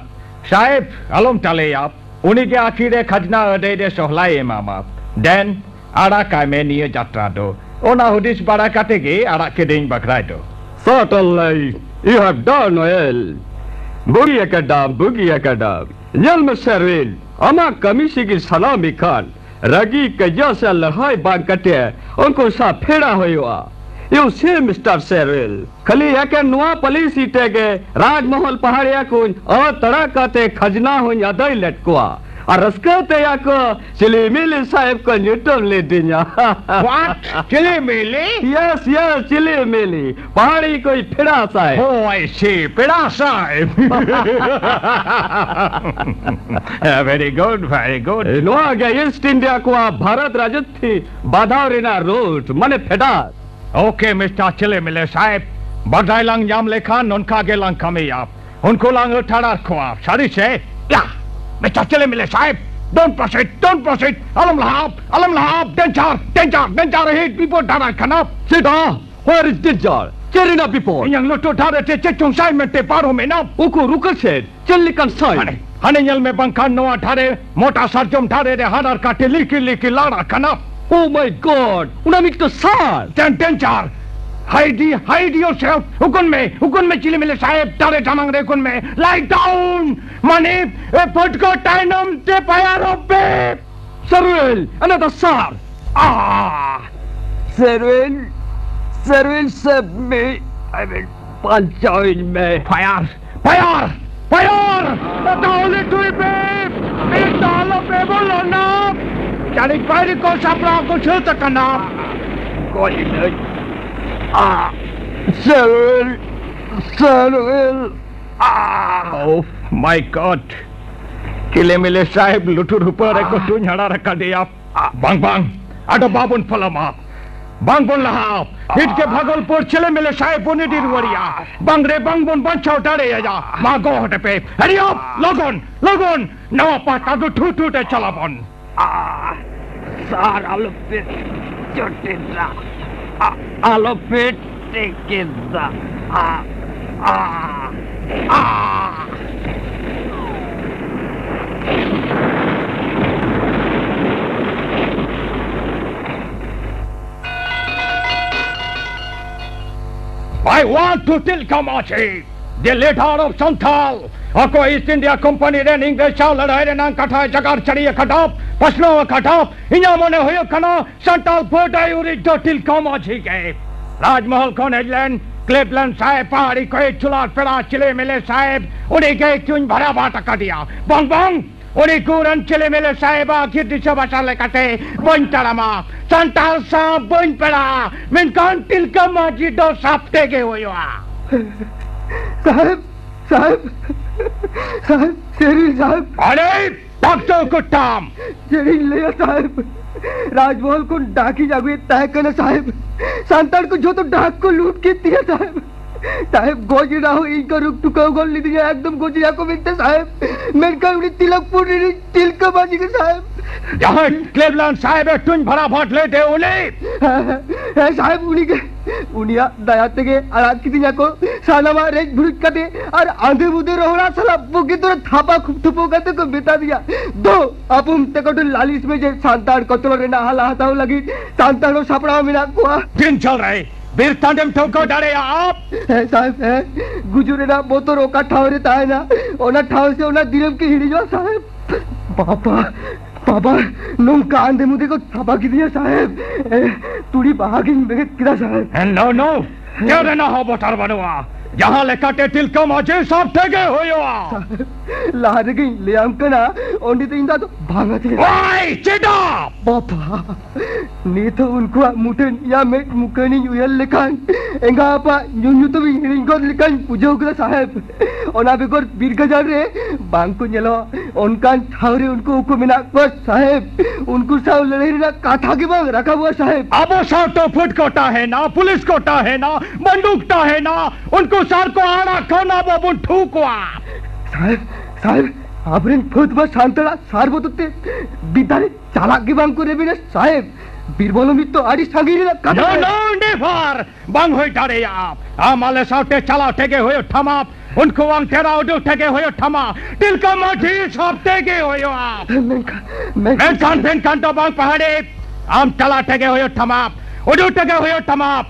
"ᱥᱟᱦᱮᱵᱽ, ᱟᱞᱚᱢ ᱴᱟᱞᱮᱭᱟ, ᱩᱱᱤ ᱜᱮ ᱟᱹᱠᱷᱤᱨ ᱨᱮ ᱠᱷᱟᱡᱽᱱᱟ ᱟᱹᱫᱟᱹᱭ ᱨᱮ ᱥᱚᱦᱞᱟᱭ ᱮᱢᱟᱢᱟ᱾ ᱫᱮᱱ, ᱟᱲᱟᱜ ᱠᱟᱭ ᱢᱮ ᱱᱤᱭᱟᱹ ᱡᱟᱛᱨᱟ ᱫᱚ᱾" ᱚᱱᱟ ᱦᱩᱫᱤᱥ ᱵᱟᱲᱟ ᱠᱟᱛᱮ ᱜᱮ ᱟᱲᱟᱜ ᱠᱮᱫᱮᱧ ᱵᱟᱜᱷᱨᱟᱭ ᱫᱚ᱾ Certainly, you have done well. ᱵᱩᱜᱤ ᱟᱠᱟᱫᱟᱢ, ᱵᱩᱜᱤ ᱟᱠᱟᱫᱟᱢ᱾ ᱧᱮᱞ ᱢᱮ ᱥᱮᱨᱣᱤᱞ, ᱟᱢᱟᱜ ᱠᱟᱹᱢᱤ ᱥᱤᱜᱤ ᱥᱟᱱᱟᱢ ᱤᱠᱷᱟᱱ ᱨᱟᱹᱜᱤ ᱠᱟᱹᱭᱡᱟᱹ ᱥᱮ ᱞᱟᱹᱲᱦᱟᱹᱭ ᱵᱟᱝ ᱠᱟᱛᱮ ᱩᱱᱠᱩ ᱥᱟᱶ ᱯᱷᱮᱲᱟ ᱦᱩᱭᱩᱜᱼᱟ᱾ You see, Mister Serwil, ᱠᱷᱟᱹᱞᱤ ᱮᱠᱮᱱ ᱱᱚᱣᱟ ᱯᱟᱹᱞᱤᱥᱤ ᱛᱮᱜᱮ ᱨᱟᱡᱽᱢᱚᱦᱚᱞ ᱯᱟᱦᱟᱲᱤᱭᱟ ᱠᱚᱧ ᱟᱹᱛᱟᱲᱟ ᱠᱟᱛᱮ ᱠᱷᱟᱡᱽᱱᱟ ᱦᱚᱧ ᱟᱹᱫᱟᱹᱭ ᱞᱮᱫ ᱠᱚᱣᱟ᱾ ᱟᱨ ᱨᱟᱹᱥᱠᱟᱹ ᱛᱮᱭᱟ ᱠᱚ ᱪᱤᱞᱤ ᱢᱤᱞᱤ ᱥᱟᱦᱮᱵᱽ ᱠᱚ ᱧᱩᱛᱩᱢ ᱞᱤᱫᱤᱧᱟ᱾ What? ᱪᱤᱞᱤ ᱢᱤᱞᱤ? Yes, yes, ᱪᱤᱞᱤ ᱢᱤᱞᱤ᱾ ᱯᱟᱦᱟᱲᱤ ᱠᱚᱭ ᱯᱷᱮᱲᱟ ᱥᱟᱦᱮᱵᱽ᱾ Oh, I see. ᱯᱮᱲᱟ ᱥᱟᱦᱮᱵᱽ᱾ Very good, very good. ᱱᱚᱣᱟ ᱜᱮ ᱤᱥᱴ ᱤᱱᱰᱤᱭᱟ ᱠᱚᱣᱟᱜ ᱵᱷᱟᱨᱚᱛ ᱨᱟᱡᱚᱛᱷᱤ ᱵᱟᱫᱷᱟᱣ ᱨᱮᱱᱟᱜ ᱨᱩᱴ, ᱢᱟᱱᱮ ᱯᱷᱮᱰᱟᱛ᱾ Okay, Mister ᱪᱤᱞᱤᱢᱤᱞᱤ ᱥᱟᱦᱮᱵᱽ, ᱵᱟᱰᱟᱭ ᱞᱟᱝ ᱧᱟᱢ ᱞᱮᱠᱷᱟᱱ ᱱᱚᱝᱠᱟ ᱜᱮᱞᱟᱝ ᱠᱟᱹᱢᱤᱭᱟ᱾ ᱩᱱᱠᱩ ᱞᱟᱝ ᱟᱹᱛᱷᱟᱲᱟᱨ ᱠᱚᱣᱟ, ᱥᱟᱹᱨᱤ ᱥᱮ? ᱭᱟ, Mister ᱪᱤᱞᱤᱢᱤᱞᱤ ᱥᱟᱦᱮᱵᱽ, don't proceed, don't proceed. ᱟᱞᱚᱢ ᱞᱟᱦᱟᱜ, ᱟᱞᱚᱢ ᱞᱟᱦᱟᱜ᱾ Danger, danger, danger ahead, ᱵᱤᱯᱚᱫ ᱫᱟᱨᱟᱭ ᱠᱟᱱᱟ᱾ ᱪᱮᱫ? Where is danger? ᱪᱮᱫ ᱨᱮᱱᱟᱜ ᱵᱤᱯᱚᱫ? ᱤᱧᱟᱝ ᱞᱩᱛᱩᱨ ᱫᱷᱟᱨᱮ ᱛᱮ ᱪᱮᱫ ᱪᱚᱝ ᱥᱟᱭᱢᱮᱱ ᱛᱮ ᱯᱟᱨᱚᱢᱮᱱᱟ᱾ ᱩᱠᱩ ᱨᱩᱠᱟᱹ ᱥᱮᱫ ᱪᱮᱫ ᱞᱮᱠᱟᱱ ᱥᱟᱭ? ᱦᱟᱱᱮ, ᱦᱟᱱᱮ ᱧᱮᱞ ᱢᱮ, ᱵᱟᱝᱠᱷᱟᱱ ᱱᱚᱣᱟ ᱫᱷᱟᱨᱮ ᱢᱚᱴᱟ ᱥᱟᱨᱡᱚᱢ ᱫᱷᱟᱨᱮ ᱨᱮ ᱦᱟᱱᱟᱨ ᱠᱟᱴᱮ ᱞᱤᱠᱤ ᱞᱤᱠᱤ ᱞᱟᱲᱟ ᱠᱟᱱᱟ᱾ Oh my God! ᱚᱱᱟ ᱢᱤᱫᱴᱟᱝ ᱥᱟᱨ! ᱰᱮᱱ-, danger! Hide, hide yourself! ᱩᱠᱩᱱ ᱢᱮ, ᱩᱠᱩᱱ ᱢᱮ ᱪᱤᱞᱤᱢᱤᱞᱤ ᱥᱟᱦᱮᱵᱽ, ᱫᱟᱨᱮ ᱫᱟᱱᱟᱝ ᱨᱮ ᱩᱠᱩᱱ ᱢᱮ! Lie down! ᱢᱟᱱᱮ, ᱮ, ᱯᱷᱟᱹᱴᱠᱟᱹ ᱛᱟᱭᱱᱚᱢ ᱛᱮ ᱯᱟᱭᱟᱨᱚᱜ ᱯᱮ! ᱥᱟᱨᱩᱭᱮᱞ, another sir! Ah! ᱥᱟᱨᱩᱭᱮᱞ, ᱥᱟᱨᱩᱭᱮᱞ, save me! I mean, ᱵᱟᱧᱪᱟᱣᱤᱧ ᱢᱮ! Fire! Fire! Fire! ᱛᱟᱦᱚᱞᱮ ᱴᱩᱭ ᱯᱮ! ᱢᱤᱫ ᱫᱚ ᱟᱞᱚ ᱯᱮ ᱵᱚᱞᱚᱱᱟ! ᱪᱟᱹᱲᱤ ᱯᱟᱹᱲᱤ ᱠᱚ ᱥᱟᱯᱲᱟᱣ ᱠᱚ ᱥᱟᱹᱛ ᱟᱠᱟᱱᱟ! ᱜᱚᱡ ᱮᱱᱟᱹᱧ! Ah! ᱥᱟᱨᱩᱭᱮᱞ! ᱥᱟᱨᱩᱭᱮᱞ! Ah! Oh my God! ᱪᱤᱞᱤᱢᱤᱞᱤ ᱥᱟᱦᱮᱵᱽ ᱞᱩᱴᱩᱨ ᱦᱩᱯᱟᱹ ᱨᱮᱠᱚ ᱛᱩᱧ ᱦᱟᱲᱟᱨ ᱟᱠᱟᱫᱮᱭᱟ᱾ ᱵᱟᱝ, ᱵᱟᱝ, ᱟᱫᱚ ᱵᱟᱵᱚᱱ ᱯᱚᱞᱚᱢᱟ᱾ ᱵᱟᱝ ᱵᱚᱱ ᱞᱟᱦᱟᱜᱼᱟ᱾ ᱱᱤᱛ ᱜᱮ ᱵᱷᱟᱜᱚᱞᱯᱩᱨ ᱪᱤᱞᱤᱢᱤᱞᱤ ᱥᱟᱦᱮᱵᱽ ᱵᱚᱱ ᱤᱫᱤ ᱨᱩᱣᱟᱹᱲᱮᱭᱟ᱾ ᱵᱟᱝ ᱨᱮ ᱵᱟᱝ ᱵᱚᱱ ᱵᱟᱧᱪᱟᱣ ᱫᱟᱲᱮᱭᱟᱭᱟ᱾ ᱢᱟ ᱜᱚ ᱦᱚᱴᱮ ᱯᱮ᱾ Hurry up! ᱞᱚᱜᱚᱱ, ᱞᱚᱜᱚᱱ! ᱱᱟᱣᱟ ᱯᱟᱦᱴᱟ ᱫᱚ ᱴᱷᱩ ᱴᱷᱩ ᱛᱮ ᱪᱟᱞᱟᱵᱚᱱ᱾ ᱥᱟᱨ ᱟᱞᱚᱯᱮ ᱡᱚᱴᱮᱫᱟ᱾ ᱟᱞᱚᱯᱮ ᱴᱮᱠᱮᱫᱟ᱾ ᱟ, ᱟ, ᱟ᱾ I want to Tilka Maji, the leader of Santal. ᱟᱠᱚ ᱤᱥᱴ ᱤᱱᱰᱤᱭᱟ ᱠᱳᱢᱯᱟᱱᱤ ᱨᱮᱱ ᱤᱝᱨᱮᱡᱽ ᱥᱟᱶ ᱞᱟᱹᱲᱦᱟᱹᱭ ᱨᱮᱱᱟᱜ ᱠᱟᱛᱷᱟ ᱡᱟᱜᱟᱲ ᱪᱟᱹᱲᱤ ᱟᱠᱟᱫᱟ, ᱯᱟᱥᱱᱟᱣ ᱟᱠᱟᱫᱟ᱾ ᱤᱧᱟᱹᱜ ᱢᱚᱱᱮ ᱦᱩᱭᱩᱜ ᱠᱟᱱᱟ, ᱥᱟᱱᱛᱟᱲ ᱵᱟᱰᱟᱭ ᱩᱨᱤᱡ ᱫᱚ ᱛᱤᱞᱠᱟᱹ ᱢᱟᱹᱡᱷᱤ ᱜᱮ᱾ ᱨᱟᱡᱽᱢᱚᱦᱚᱞ ᱠᱷᱚᱱ ᱦᱮᱡ ᱞᱮᱱ ᱠᱞᱮᱵᱞᱮᱱ ᱥᱟᱦᱮᱵᱽ, ᱯᱟᱦᱟᱲᱤ ᱠᱚᱭᱮ ᱪᱩᱞᱟᱨ ᱯᱮᱲᱟ ᱪᱤᱞᱤ ᱢᱤᱞᱤ ᱥᱟᱦᱮᱵᱽ, ᱩᱱᱤ ᱜᱮ ᱤᱧ ᱵᱷᱟᱲᱟ ᱵᱟᱴ ᱟᱠᱟᱫᱮᱭᱟ᱾ ᱵᱟᱝ, ᱵᱟᱝ, ᱩᱱᱤ ᱜᱩᱨᱟᱱ ᱪᱤᱞᱤ ᱢᱤᱞᱤ ᱥᱟᱦᱮᱵᱽ ᱟᱜ ᱟᱹᱠᱤᱨ ᱫᱤᱥᱟᱹ ᱵᱟᱥᱟ ᱞᱮᱠᱟᱛᱮ ᱵᱟᱹᱧ ᱛᱟᱲᱟᱢᱟ᱾ ᱥᱟᱱᱛᱟᱲ ᱥᱟᱶ ᱵᱟᱹᱧ ᱯᱮᱲᱟᱜᱼᱟ, ᱢᱮᱱᱠᱷᱟᱱ ᱛᱤᱞᱠᱟᱹ ᱢᱟᱹᱡᱷᱤ ᱫᱚ ᱥᱟᱵ ᱛᱮᱜᱮ ᱦᱩᱭᱩᱜᱼᱟ᱾ ᱥᱟᱦᱮᱵᱽ, ᱥᱟᱦᱮᱵᱽ, ᱥᱟᱦᱮᱵᱽ, ᱥᱮᱨᱤ ᱥᱟᱦᱮᱵᱽ᱾ ᱟᱨᱮ! ᱰᱟᱠᱛᱚᱨ ᱠᱚᱴᱟᱢ! ᱪᱮᱫ ᱤᱧ ᱞᱟᱹᱭᱟ ᱥᱟᱦᱮᱵᱽ? ᱨᱟᱡᱽᱢᱚᱦᱚᱞ ᱠᱷᱚᱱ ᱰᱟᱠ ᱤᱧ ᱟᱹᱜᱩᱭᱮᱫ ᱛᱟᱦᱮᱸ ᱠᱟᱱᱟ ᱥᱟᱦᱮᱵᱽ᱾ ᱥᱟᱱᱛᱟᱲ ᱠᱚ ᱡᱷᱚᱛᱚ ᱰᱟᱠ ᱠᱚ ᱞᱩᱴ ᱠᱮᱫ ᱛᱤᱧᱟ ᱥᱟᱦᱮᱵᱽ᱾ ᱥᱟᱦᱮᱵᱽ, ᱜᱚᱡ ᱨᱮᱱᱟᱜ ᱦᱚᱸ ᱤᱧ ᱠᱚ ᱨᱩᱠ ᱴᱩᱠᱟᱹᱣ ᱜᱚᱫ ᱞᱤᱫᱤᱧᱟ, ᱮᱠᱫᱚᱢ ᱜᱚᱡ ᱨᱮᱭᱟᱜ ᱠᱚ ᱢᱮᱱᱛᱮ ᱥᱟᱦᱮᱵᱽ᱾ ᱢᱮᱱᱠᱷᱟᱱ ᱩᱱᱤ ᱛᱤᱞᱚᱠᱯᱩᱨ ᱨᱤᱱᱤᱡ ᱛᱤᱞᱠᱟᱹ ᱢᱟᱹᱡᱷᱤ ᱜᱮ ᱥᱟᱦᱮᱵᱽ᱾ ᱡᱟᱦᱟᱸᱭ ᱠᱞᱮᱵᱞᱟᱱ ᱥᱟᱦᱮᱵᱽ ᱮ ᱴᱩᱧ ᱵᱷᱟᱲᱟ ᱵᱷᱟᱴ ᱞᱮᱫᱮ ᱩᱱᱤ? ᱦᱮᱸ, ᱦᱮᱸ, ᱦᱮᱸ ᱥᱟᱦᱮᱵᱽ, ᱩᱱᱤ ᱜᱮ᱾ ᱩᱱᱤᱭᱟᱜ ᱫᱟᱭᱟ ᱛᱮᱜᱮ ᱟᱲᱟᱜ ᱠᱤᱫᱤᱧᱟ ᱠᱚ ᱥᱟᱱᱟᱢᱟᱜ ᱨᱮᱡ ᱵᱷᱩᱲᱩᱡ ᱠᱟᱛᱮ᱾ ᱟᱨ ᱟᱸᱫᱷᱮ ᱵᱩᱫᱷᱮ ᱨᱚᱦᱚᱲᱟ ᱥᱟᱞᱟᱜ ᱵᱩᱜᱤ ᱫᱚᱨᱮ ᱛᱷᱟᱯᱟ ᱠᱷᱩᱯ ᱛᱷᱩᱯᱟᱹ ᱠᱟᱛᱮ ᱠᱚ ᱢᱮᱛᱟ ᱫᱤᱧᱟ, "ᱫᱚ ᱟᱯᱩᱢ ᱛᱮᱠᱚ ᱴᱷᱮᱱ ᱞᱟᱹᱞᱤᱥ ᱢᱮ ᱡᱮ ᱥᱟᱱᱛᱟᱲ ᱠᱚᱪᱞᱚᱱ ᱨᱮᱱᱟᱜ ᱦᱟᱞᱟ ᱦᱟᱛᱟᱣ ᱞᱟᱹᱜᱤᱫ ᱥᱟᱱᱛᱟᱲ ᱦᱚᱸ ᱥᱟᱯᱲᱟᱣ ᱢᱮᱱᱟᱜ ᱠᱚᱣᱟ᱾" ᱛᱤᱱ ᱡᱷᱟᱹᱞ ᱨᱮ ᱵᱤᱨ ᱴᱟᱺᱰᱤᱢ ᱴᱷᱟᱹᱣᱠᱟᱹ ᱫᱟᱲᱮᱭᱟᱜᱼᱟ? ᱦᱮᱸ ᱥᱟᱦᱮᱵᱽ, ᱦᱮᱸ᱾ ᱜᱩᱡᱩᱜ ᱨᱮᱱᱟᱜ ᱵᱚᱛᱚᱨ ᱚᱠᱟ ᱴᱷᱟᱶ ᱨᱮ ᱛᱟᱦᱮᱱᱟ, ᱚᱱᱟ ᱴᱷᱟᱶ ᱥᱮ ᱚᱱᱟ ᱫᱤᱱᱟᱹᱢ ᱠᱤ ᱦᱤᱲᱤᱧᱚᱜᱼᱟ ᱥᱟᱦᱮᱵᱽ? ᱵᱟᱵᱟ, ᱵᱟᱵᱟ, ᱱᱚᱝᱠᱟ ᱟᱸᱫᱮ ᱢᱩᱫᱮ ᱠᱚ ᱛᱷᱟᱵᱟ ᱠᱤᱫᱤᱧᱟ ᱥᱟᱦᱮᱵᱽ᱾ ᱮ, ᱛᱩᱲᱤ ᱵᱟᱦᱟ ᱜᱤᱧ ᱵᱮᱸᱜᱮᱫ ᱠᱮᱫᱟ ᱥᱟᱦᱮᱵᱽ᱾ ᱦᱮᱸ, no, no᱾ ᱪᱮᱫ ᱨᱮᱱᱟᱜ ᱦᱚᱸ ᱵᱚᱛᱚᱨ ᱵᱟᱹᱱᱩᱜᱼᱟ᱾ ᱡᱟᱦᱟᱸ ᱞᱮᱠᱟᱛᱮ ᱛᱤᱞᱠᱟᱹ ᱢᱟᱹᱡᱷᱤ ᱥᱟᱵ ᱛᱮᱜᱮ ᱦᱩᱭᱩᱜᱼᱟ᱾ ᱥᱟᱦᱮᱵᱽ, ᱞᱟᱦᱟ ᱨᱮᱜᱮᱧ ᱞᱟᱹᱭᱟᱢ ᱠᱟᱱᱟ, ᱚᱸᱰᱮ ᱫᱚ ᱤᱧ ᱫᱚ ᱟᱫᱚ ᱵᱟᱝ ᱟᱹᱛᱤᱧᱟ᱾ ᱳᱭ, ᱪᱮᱫᱟᱜ? ᱵᱟᱵᱟ, ᱱᱤᱛ ᱦᱚᱸ ᱩᱱᱠᱩᱣᱟᱜ ᱢᱩᱴᱷᱟᱹᱱ ᱤᱧᱟᱹᱜ ᱢᱮᱫ ᱢᱩᱠᱟᱹᱱᱤᱧ ᱩᱭᱦᱟᱹᱨ ᱞᱮᱠᱷᱟᱱ ᱮᱸᱜᱟ ᱟᱯᱟᱜ ᱧᱩ ᱧᱩᱛᱩᱢᱤᱧ ᱦᱤᱲᱤᱧ ᱜᱚᱫ ᱞᱮᱠᱟᱧ ᱵᱩᱡᱷᱟᱹᱣ ᱠᱮᱫᱟ ᱥᱟᱦᱮᱵᱽ᱾ ᱚᱱᱟ ᱵᱮᱜᱚᱨ ᱵᱤᱨ ᱜᱟᱡᱟᱲ ᱨᱮ ᱵᱟᱝ ᱠᱚ ᱧᱮᱞᱚᱜ ᱚᱱᱠᱟᱱ ᱴᱷᱟᱶ ᱨᱮ ᱩᱱᱠᱩ ᱩᱠᱩ ᱢᱮᱱᱟᱜ ᱠᱚᱣᱟ ᱥᱟᱦᱮᱵᱽ᱾ ᱩᱱᱠᱩ ᱥᱟᱶ ᱞᱟᱹᱲᱦᱟᱹᱭ ᱨᱮᱱᱟᱜ ᱠᱟᱛᱷᱟ ᱜᱮ ᱵᱟᱝ ᱨᱟᱠᱟᱵᱚᱜᱼᱟ ᱥᱟᱦᱮᱵᱽ᱾ ᱟᱵᱚ ᱥᱟᱶ ᱛᱚ ᱯᱷᱩᱴ ᱠᱚ ᱛᱟᱦᱮᱱᱟ, ᱯᱩᱞᱤᱥ ᱠᱚ ᱛᱟᱦᱮᱱᱟ, ᱵᱟᱱᱫᱩᱠ ᱛᱟᱦᱮᱱᱟ, ᱩᱱᱠᱩ ᱥᱟᱨ ᱠᱚ ᱟᱲᱟᱜ ᱠᱷᱚᱱ ᱟᱵᱚ ᱵᱚᱱ ᱴᱷᱩ ᱠᱚᱣᱟ᱾ ᱥᱟᱦᱮᱵᱽ, ᱥᱟᱦᱮᱵᱽ, ᱟᱵᱚᱨᱮᱱ ᱯᱷᱟᱹᱫ ᱢᱟ ᱥᱟᱱᱛᱟᱲᱟᱜ ᱥᱟᱨ ᱵᱚᱛᱚᱨ ᱛᱮ ᱵᱤᱫᱽᱫᱟᱞᱮ ᱪᱟᱞᱟᱜ ᱜᱮ ᱵᱟᱝ ᱠᱚ ᱨᱮᱵᱮᱱᱟ ᱥᱟᱦᱮᱵᱽ᱾ ᱵᱤᱨᱵᱚᱞᱚᱢᱤᱛ ᱫᱚ ᱟᱹᱰᱤ ᱥᱟᱺᱜᱤᱧ ᱨᱮᱱᱟᱜ ᱠᱟᱛᱷᱟ ᱱᱚ ᱠᱟᱱᱟ᱾ ᱱᱚ ᱱᱮᱵᱷᱟᱨ! ᱵᱟᱝ ᱦᱩᱭ ᱫᱟᱲᱮᱭᱟᱜᱼᱟ᱾ ᱟᱢ ᱟᱞᱮ ᱥᱟᱶᱛᱮ ᱪᱟᱞᱟᱣ ᱛᱮᱜᱮ ᱦᱩᱭᱩᱜ ᱛᱟᱢᱟ᱾ ᱩᱱᱠᱩ ᱵᱟᱝ ᱴᱷᱮᱨᱟᱣ ᱩᱰᱩᱠ ᱛᱮᱜᱮ ᱦᱩᱭᱩᱜ ᱛᱟᱢᱟ᱾ ᱛᱤᱞᱠᱟᱹ ᱢᱟᱹᱡᱷᱤ ᱥᱟᱵ ᱛᱮᱜᱮ ᱦᱩᱭᱩᱜᱼᱟ᱾ ᱢᱮᱱᱠᱷᱟᱱ ᱢᱮᱱᱠᱷᱟᱱ ᱢᱮᱱᱠᱷᱟᱱ ᱢᱮᱱᱠᱷᱟᱱ ᱫᱚ ᱵᱟᱝ ᱯᱟᱦᱟᱲᱤ᱾ ᱟᱢ ᱪᱟᱞᱟᱣ ᱛᱮᱜᱮ ᱦᱩᱭᱩᱜ ᱛᱟᱢᱟ᱾ ᱩᱰᱩᱠ ᱛᱮᱜᱮ ᱦᱩᱭᱩᱜ ᱛᱟᱢᱟ᱾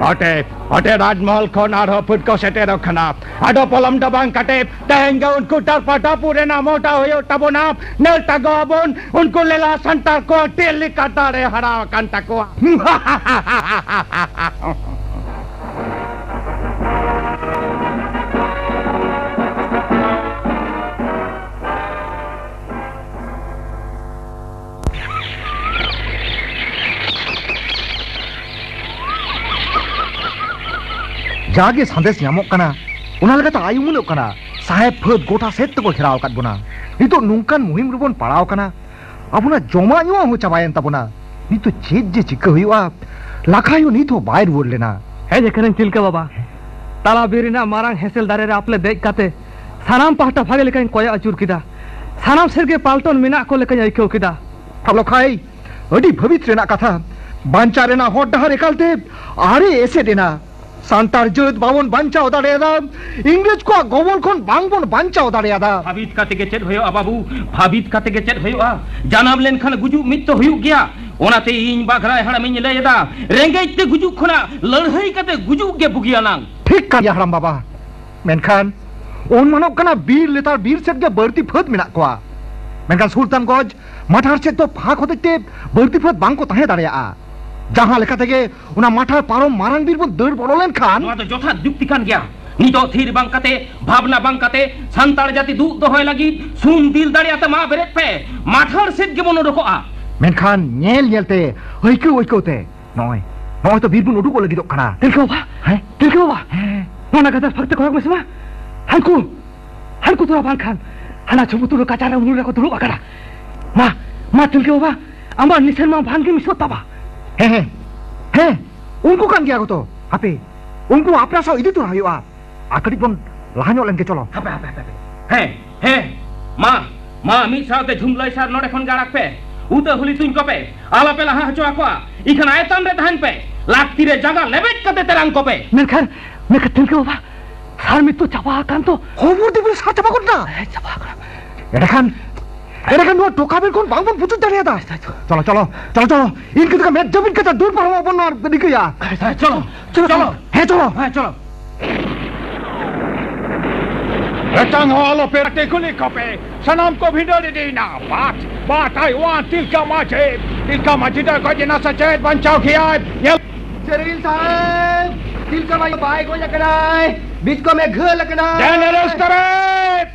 ᱚᱴᱮ, ᱚᱴᱮ ᱨᱟᱡᱽᱢᱚᱦᱚᱞ ᱠᱷᱚᱱ ᱟᱨᱦᱚᱸ ᱯᱷᱟᱹᱫ ᱠᱚ ᱥᱮᱴᱮᱨᱚᱜ ᱠᱟᱱᱟ᱾ ᱟᱫᱚ ᱯᱚᱞᱚᱢ ᱫᱚ ᱵᱟᱝ ᱠᱟᱛᱮ ᱛᱮᱦᱮᱧ ᱜᱮ ᱩᱱᱠᱩ ᱴᱟᱨᱯᱟ ᱴᱟᱯᱩ ᱨᱮᱱᱟᱜ ᱢᱚᱦᱰᱟ ᱦᱩᱭᱩᱜ ᱛᱟᱵᱚᱱᱟ᱾ ᱧᱮᱞ ᱛᱟᱠᱚᱣᱟᱵᱚᱱ ᱩᱱᱠᱩ ᱞᱮᱞᱟ ᱥᱟᱱᱛᱟᱲ ᱠᱚ ᱪᱮᱫ ᱞᱮᱠᱟ ᱫᱟᱲᱮ ᱦᱟᱨᱟ ᱟᱠᱟᱱ ᱛᱟᱠᱚᱣᱟ᱾ ᱡᱟᱜᱮ ᱥᱟᱸᱫᱮᱥ ᱧᱟᱢᱚᱜ ᱠᱟᱱᱟ, ᱚᱱᱟ ᱞᱮᱠᱟᱛᱮ ᱟᱭ ᱩᱢᱟᱹᱱᱚᱜ ᱠᱟᱱᱟ᱾ ᱥᱟᱦᱮᱵ ᱯᱷᱟᱹᱫ ᱜᱚᱴᱟ ᱥᱮᱫ ᱛᱮᱠᱚ ᱜᱷᱮᱨᱟᱣ ᱟᱠᱟᱫ ᱵᱚᱱᱟ᱾ ᱱᱤᱛᱚᱜ ᱱᱚᱝᱠᱟᱱ ᱢᱩᱦᱤᱢ ᱨᱮᱵᱚᱱ ᱯᱟᱲᱟᱣ ᱟᱠᱟᱱᱟ, ᱟᱵᱚᱱᱟᱜ ᱡᱚᱢᱟᱜ ᱧᱩᱣᱟᱜ ᱦᱚᱸ ᱪᱟᱵᱟᱭᱮᱱ ᱛᱟᱵᱚᱱᱟ᱾ ᱱᱤᱛᱚᱜ ᱪᱮᱫ ᱡᱮ ᱪᱤᱠᱟᱹ ᱦᱩᱭᱩᱜᱼᱟ? ᱞᱟᱠᱷᱟᱭ ᱦᱚᱸ ᱱᱤᱛ ᱦᱚᱸ ᱵᱟᱭ ᱨᱩᱣᱟᱹᱲ ᱞᱮᱱᱟ᱾ ᱦᱮᱡ ᱟᱠᱟᱱᱟᱹᱧ ᱛᱤᱞᱠᱟᱹ ᱵᱟᱵᱟ᱾ ᱛᱟᱞᱟ ᱵᱤᱨ ᱨᱮᱱᱟᱜ ᱢᱟᱨᱟᱝ ᱦᱮᱸᱥᱮᱞ ᱫᱟᱨᱮ ᱨᱮ ᱟᱯᱞᱮ ᱫᱮᱡ ᱠᱟᱛᱮ ᱥᱟᱱᱟᱢ ᱯᱟᱦᱴᱟ ᱵᱷᱟᱜᱮ ᱞᱮᱠᱟᱧ ᱠᱚᱭᱚᱜ ᱟᱹᱪᱩᱨ ᱠᱮᱫᱟ᱾ ᱥᱟᱱᱟᱢ ᱥᱮᱫ ᱜᱮ ᱯᱟᱞᱴᱚᱱ ᱢᱮᱱᱟᱜ ᱠᱚ ᱞᱮᱠᱟᱧ ᱟᱹᱭᱠᱟᱹᱣ ᱠᱮᱫᱟ᱾ ᱞᱟᱠᱷᱟᱭ, ᱟᱹᱰᱤ ᱵᱷᱟᱹᱵᱤᱛ ᱨᱮᱱᱟᱜ ᱠᱟᱛᱷᱟ᱾ ᱵᱟᱧᱪᱟᱣ ᱨᱮᱱᱟᱜ ᱦᱚᱨ ᱰᱟᱦᱟᱨ ᱮᱠᱟᱞᱛᱮ ᱟᱲᱮ ᱮᱥᱮᱫ ᱮᱱᱟ᱾ ᱥᱟᱱᱛᱟᱲ ᱡᱟᱹᱛ ᱵᱟᱵᱚᱱ ᱵᱟᱧᱪᱟᱣ ᱫᱟᱲᱮᱭᱟᱫᱟ, ᱤᱝᱨᱮᱡᱽ ᱠᱚᱣᱟᱜ ᱜᱚᱵᱚᱞ ᱠᱷᱚᱱ ᱵᱟᱝᱵᱚᱱ ᱵᱟᱧᱪᱟᱣ ᱫᱟᱲᱮᱭᱟᱫᱟ᱾ ᱵᱷᱟᱵᱤᱛ ᱠᱟᱛᱮ ᱜᱮ ᱪᱮᱫ ᱦᱩᱭᱩᱜᱼᱟ ᱵᱟᱹᱵᱩ? ᱵᱷᱟᱵᱤᱛ ᱠᱟᱛᱮ ᱜᱮ ᱪᱮᱫ ᱦᱩᱭᱩᱜᱼᱟ? ᱡᱟᱱᱟᱢ ᱞᱮᱱᱠᱷᱟᱱ ᱜᱩᱡᱩᱜ ᱢᱤᱫ ᱛᱚ ᱦᱩᱭᱩᱜ ᱜᱮᱭᱟ᱾ ᱚᱱᱟᱛᱮ ᱤᱧ ᱵᱟᱜᱷᱨᱟᱭ ᱦᱟᱲᱟᱢᱤᱧ ᱞᱟᱹᱭ ᱮᱫᱟ, ᱨᱮᱸᱜᱮᱡ ᱛᱮ ᱜᱩᱡᱩᱜ ᱠᱷᱚᱱᱟᱜ ᱞᱟᱹᱲᱦᱟᱹᱭ ᱠᱟᱛᱮ ᱜᱩᱡᱩᱜ ᱜᱮ ᱵᱩᱜᱤᱭᱟᱱᱟᱝ᱾ ᱴᱷᱤᱠ ᱠᱟᱱ ᱜᱮᱭᱟ ᱦᱟᱲᱟᱢ ᱵᱟᱵᱟ, ᱢᱮᱱᱠᱷᱟᱱ ᱚᱱᱢᱟᱱᱚᱜ ᱠᱟᱱᱟ ᱵᱤᱨ ᱞᱮᱛᱟᱲ ᱵᱤᱨ ᱥᱮᱫ ᱜᱮ ᱵᱟᱹᱲᱛᱤ ᱯᱷᱟᱹᱫ ᱢᱮᱱᱟᱜ ᱠᱚᱣᱟ᱾ ᱢᱮᱱᱠᱷᱟᱱ ᱥᱩᱞᱛᱟᱱᱜᱚᱸᱡᱽ ᱢᱟᱴᱷᱟᱲ ᱥᱮᱫ ᱫᱚ ᱯᱷᱟᱸᱠ ᱦᱚᱛᱮᱡ ᱛᱮ ᱵᱟᱹᱲᱛᱤ ᱯᱷᱟᱹᱫ ᱵᱟᱝ ᱠᱚ ᱛᱟᱦᱮᱸ ᱫᱟᱲᱮᱭᱟᱜᱼᱟ᱾ ᱡᱟᱦᱟᱸ ᱞᱮᱠᱟ ᱛᱮᱜᱮ ᱚᱱᱟ ᱢᱟᱴᱷᱟᱲ ᱯᱟᱨᱚᱢ ᱢᱟᱨᱟᱝ ᱵᱤᱨ ᱵᱚᱱ ᱫᱟᱹᱲ ᱵᱚᱞᱚ ᱞᱮᱱᱠᱷᱟᱱ᱾ ᱱᱚᱣᱟ ᱫᱚ ᱡᱚᱛᱷᱟᱛ ᱡᱩᱠᱛᱤ ᱠᱟᱱ ᱜᱮᱭᱟ᱾ ᱱᱤᱛᱚᱜ ᱛᱷᱤᱨ ᱵᱟᱝ ᱠᱟᱛᱮ, ᱵᱷᱟᱵᱽᱱᱟ ᱵᱟᱝ ᱠᱟᱛᱮ, ᱥᱟᱱᱛᱟᱲ ᱡᱟᱹᱛᱤ ᱫᱩᱜ ᱫᱚᱦᱚᱭ ᱞᱟᱹᱜᱤᱫ ᱥᱩᱱ ᱫᱤᱞ ᱫᱟᱲᱮ ᱟᱛᱮ ᱢᱟ ᱵᱮᱨᱮᱫ ᱯᱮ᱾ ᱢᱟᱴᱷᱟᱲ ᱥᱮᱫ ᱜᱮᱵᱚᱱ ᱩᱰᱩᱠᱚᱜᱼᱟ᱾ ᱢᱮᱱᱠᱷᱟᱱ ᱧᱮᱞ ᱧᱮᱞ ᱛᱮ, ᱟᱹᱭᱠᱟᱹᱣ ᱟᱹᱭᱠᱟᱹᱣ ᱛᱮ ᱱᱚᱜᱼᱚᱭ, ᱱᱚᱜᱼᱚᱭ ᱛᱚ ᱵᱤᱨ ᱵᱚᱱ ᱩᱰᱩᱠᱚᱜ ᱞᱟᱹᱜᱤᱫᱚᱜ ᱠᱟᱱᱟ᱾ ᱛᱤᱞᱠᱟᱹ ᱵᱟᱵᱟ, ᱦᱮᱸ? ᱛᱤᱞᱠᱟᱹ ᱵᱟᱵᱟ, ᱦᱮᱸ᱾ ᱱᱚᱣᱟ ᱜᱟᱫᱟᱨ ᱯᱷᱟᱸᱠ ᱛᱮ ᱠᱚᱭᱚᱜ ᱢᱮᱥᱮ ᱢᱟ᱾ ᱦᱟᱱᱠᱩ, ᱦᱟᱱᱠᱩ ᱛᱚᱨᱟ ᱵᱟᱝᱠᱷᱟᱱ ᱦᱟᱱᱟ ᱪᱷᱩᱵᱩ ᱛᱩᱞᱩ ᱠᱟᱪᱟ ᱨᱮ ᱩᱢᱩᱞ ᱨᱮᱠᱚ ᱫᱩᱲᱩᱵ ᱟᱠᱟᱱᱟ᱾ ᱢᱟ, ᱢᱟ ᱛᱤᱞᱠᱟᱹ ᱵᱟᱵᱟ, ᱟᱢᱟᱜ ᱱᱤᱥᱟᱹᱱ ᱢᱟ ᱵᱟᱝ ᱜᱮ ᱢᱤᱥᱚᱜ ᱛᱟᱢᱟ᱾ ᱦᱮᱸ, ᱦᱮᱸ, ᱦᱮᱸ, ᱩᱱᱠᱩ ᱠᱟᱱ ᱜᱮᱭᱟ ᱠᱚ ᱛᱚ᱾ ᱦᱟᱯᱮ, ᱩᱱᱠᱩ ᱟᱯᱱᱟᱨ ᱥᱟᱶ ᱤᱫᱤ ᱛᱚᱨᱟ ᱦᱩᱭᱩᱜᱼᱟ᱾ ᱟᱨ ᱠᱟᱹᱴᱤᱡ ᱵᱚᱱ ᱞᱟᱦᱟ ᱧᱚᱜ ᱞᱮᱱ ᱜᱮ, ᱪᱚᱞᱚ᱾ ᱦᱟᱯᱮ, ᱦᱟᱯᱮ, ᱦᱟᱯᱮ, ᱦᱟᱯᱮ᱾ ᱦᱮᱸ, ᱦᱮᱸ, ᱢᱟ, ᱢᱟ, ᱢᱤᱫ ᱥᱟᱶᱛᱮ ᱡᱷᱩᱢᱞᱟᱹᱭ ᱥᱟᱨ ᱱᱚᱰᱮ ᱠᱷᱚᱱ ᱜᱮ ᱟᱲᱟᱜ ᱯᱮ᱾ ᱩᱛᱟᱹ ᱦᱩᱞᱤ ᱛᱩᱧ ᱠᱚᱯᱮ, ᱟᱞᱚᱯᱮ ᱞᱟᱦᱟ ᱦᱚᱪᱚ ᱟᱠᱚᱣᱟ᱾ ᱤᱠᱷᱟᱹᱱ ᱟᱭᱛᱟᱱ ᱨᱮ ᱛᱟᱦᱮᱱ ᱯᱮ, ᱞᱟᱹᱠᱛᱤ ᱨᱮ ᱡᱟᱸᱜᱟ ᱞᱮᱵᱮᱫ ᱠᱟᱛᱮ ᱛᱮᱨᱟᱝ ᱠᱚᱯᱮ᱾ ᱢᱮᱱᱠᱷᱟᱱ, ᱢᱮᱱᱠᱷᱟᱱ ᱛᱤᱞᱠᱟᱹ ᱵᱟᱵᱟ, ᱥᱟᱨ ᱢᱤᱛ ᱫᱚ ᱪᱟᱵᱟ ᱟᱠᱟᱱ ᱫᱚ᱾ ᱦᱚᱵᱚᱨ ᱫᱮᱵᱤᱱ ᱥᱟᱨ ᱪᱟᱵᱟ ᱜᱚᱫ ᱱᱟ᱾ ᱦᱮᱸ, ᱪᱟᱵᱟ ᱟᱠᱟᱱᱟ᱾ ᱮᱸᱰᱮᱠᱷᱟᱱ, ᱮᱸᱰᱮᱠᱷᱟᱱ ᱱᱚᱣᱟ ᱴᱚᱠᱟ ᱵᱮᱨ ᱠᱷᱚᱱ ᱵᱟᱝᱵᱚᱱ ᱯᱩᱪᱩᱡ ᱫᱟᱲᱮᱭᱟᱫᱟ᱾ ᱪᱚᱞᱚ, ᱪᱚᱞᱚ, ᱪᱚᱞᱚ, ᱪᱚᱞᱚ᱾ ᱤᱱᱠᱟᱹ ᱛᱮᱜᱮ ᱢᱮᱫ ᱡᱟᱹᱯᱤᱫ ᱠᱟᱛᱮ ᱫᱩᱨ ᱯᱟᱨᱚᱢᱚᱜ ᱟᱵᱚᱱ ᱱᱚᱣᱟ ᱨᱤᱠᱟᱹᱭᱟ᱾ ᱦᱮᱸ, ᱪᱚᱞᱚ, ᱪᱚᱞᱚ, ᱪᱚᱞᱚ᱾ ᱦᱮᱸ, ᱪᱚᱞᱚ᱾ ᱢᱤᱫᱴᱟᱝ ᱦᱚᱸ ᱟᱞᱚᱯᱮ ᱨᱟᱴᱮ ᱠᱩᱞᱤ ᱠᱚᱯᱮ᱾ ᱥᱟᱱᱟᱢ ᱠᱚ ᱵᱷᱤᱸᱰᱟᱹᱲ ᱤᱫᱤᱭᱮᱱᱟ᱾ But, but I want Tilka ᱢᱟᱹᱡᱷᱤ᱾ ᱛᱤᱞᱠᱟᱹ ᱢᱟᱹᱡᱷᱤ ᱫᱚᱭ ᱜᱚᱡ ᱮᱱᱟ ᱥᱮ ᱪᱮᱫ? ᱵᱟᱧᱪᱟᱣ ᱜᱮᱭᱟᱭ? ᱧᱮᱞ᱾ ᱥᱮᱨᱤᱞ ᱥᱟᱦᱮᱵ, ᱛᱤᱞᱠᱟᱹ ᱢᱟᱹᱡᱷᱤ ᱵᱟᱭ ᱜᱚᱡ ᱟᱠᱟᱱᱟᱭ, ᱵᱤᱪᱠᱚᱢ ᱮ ᱜᱷᱟᱹᱞ ᱟᱠᱟᱱᱟ᱾ ᱫᱮᱱ arrest ᱨᱮ,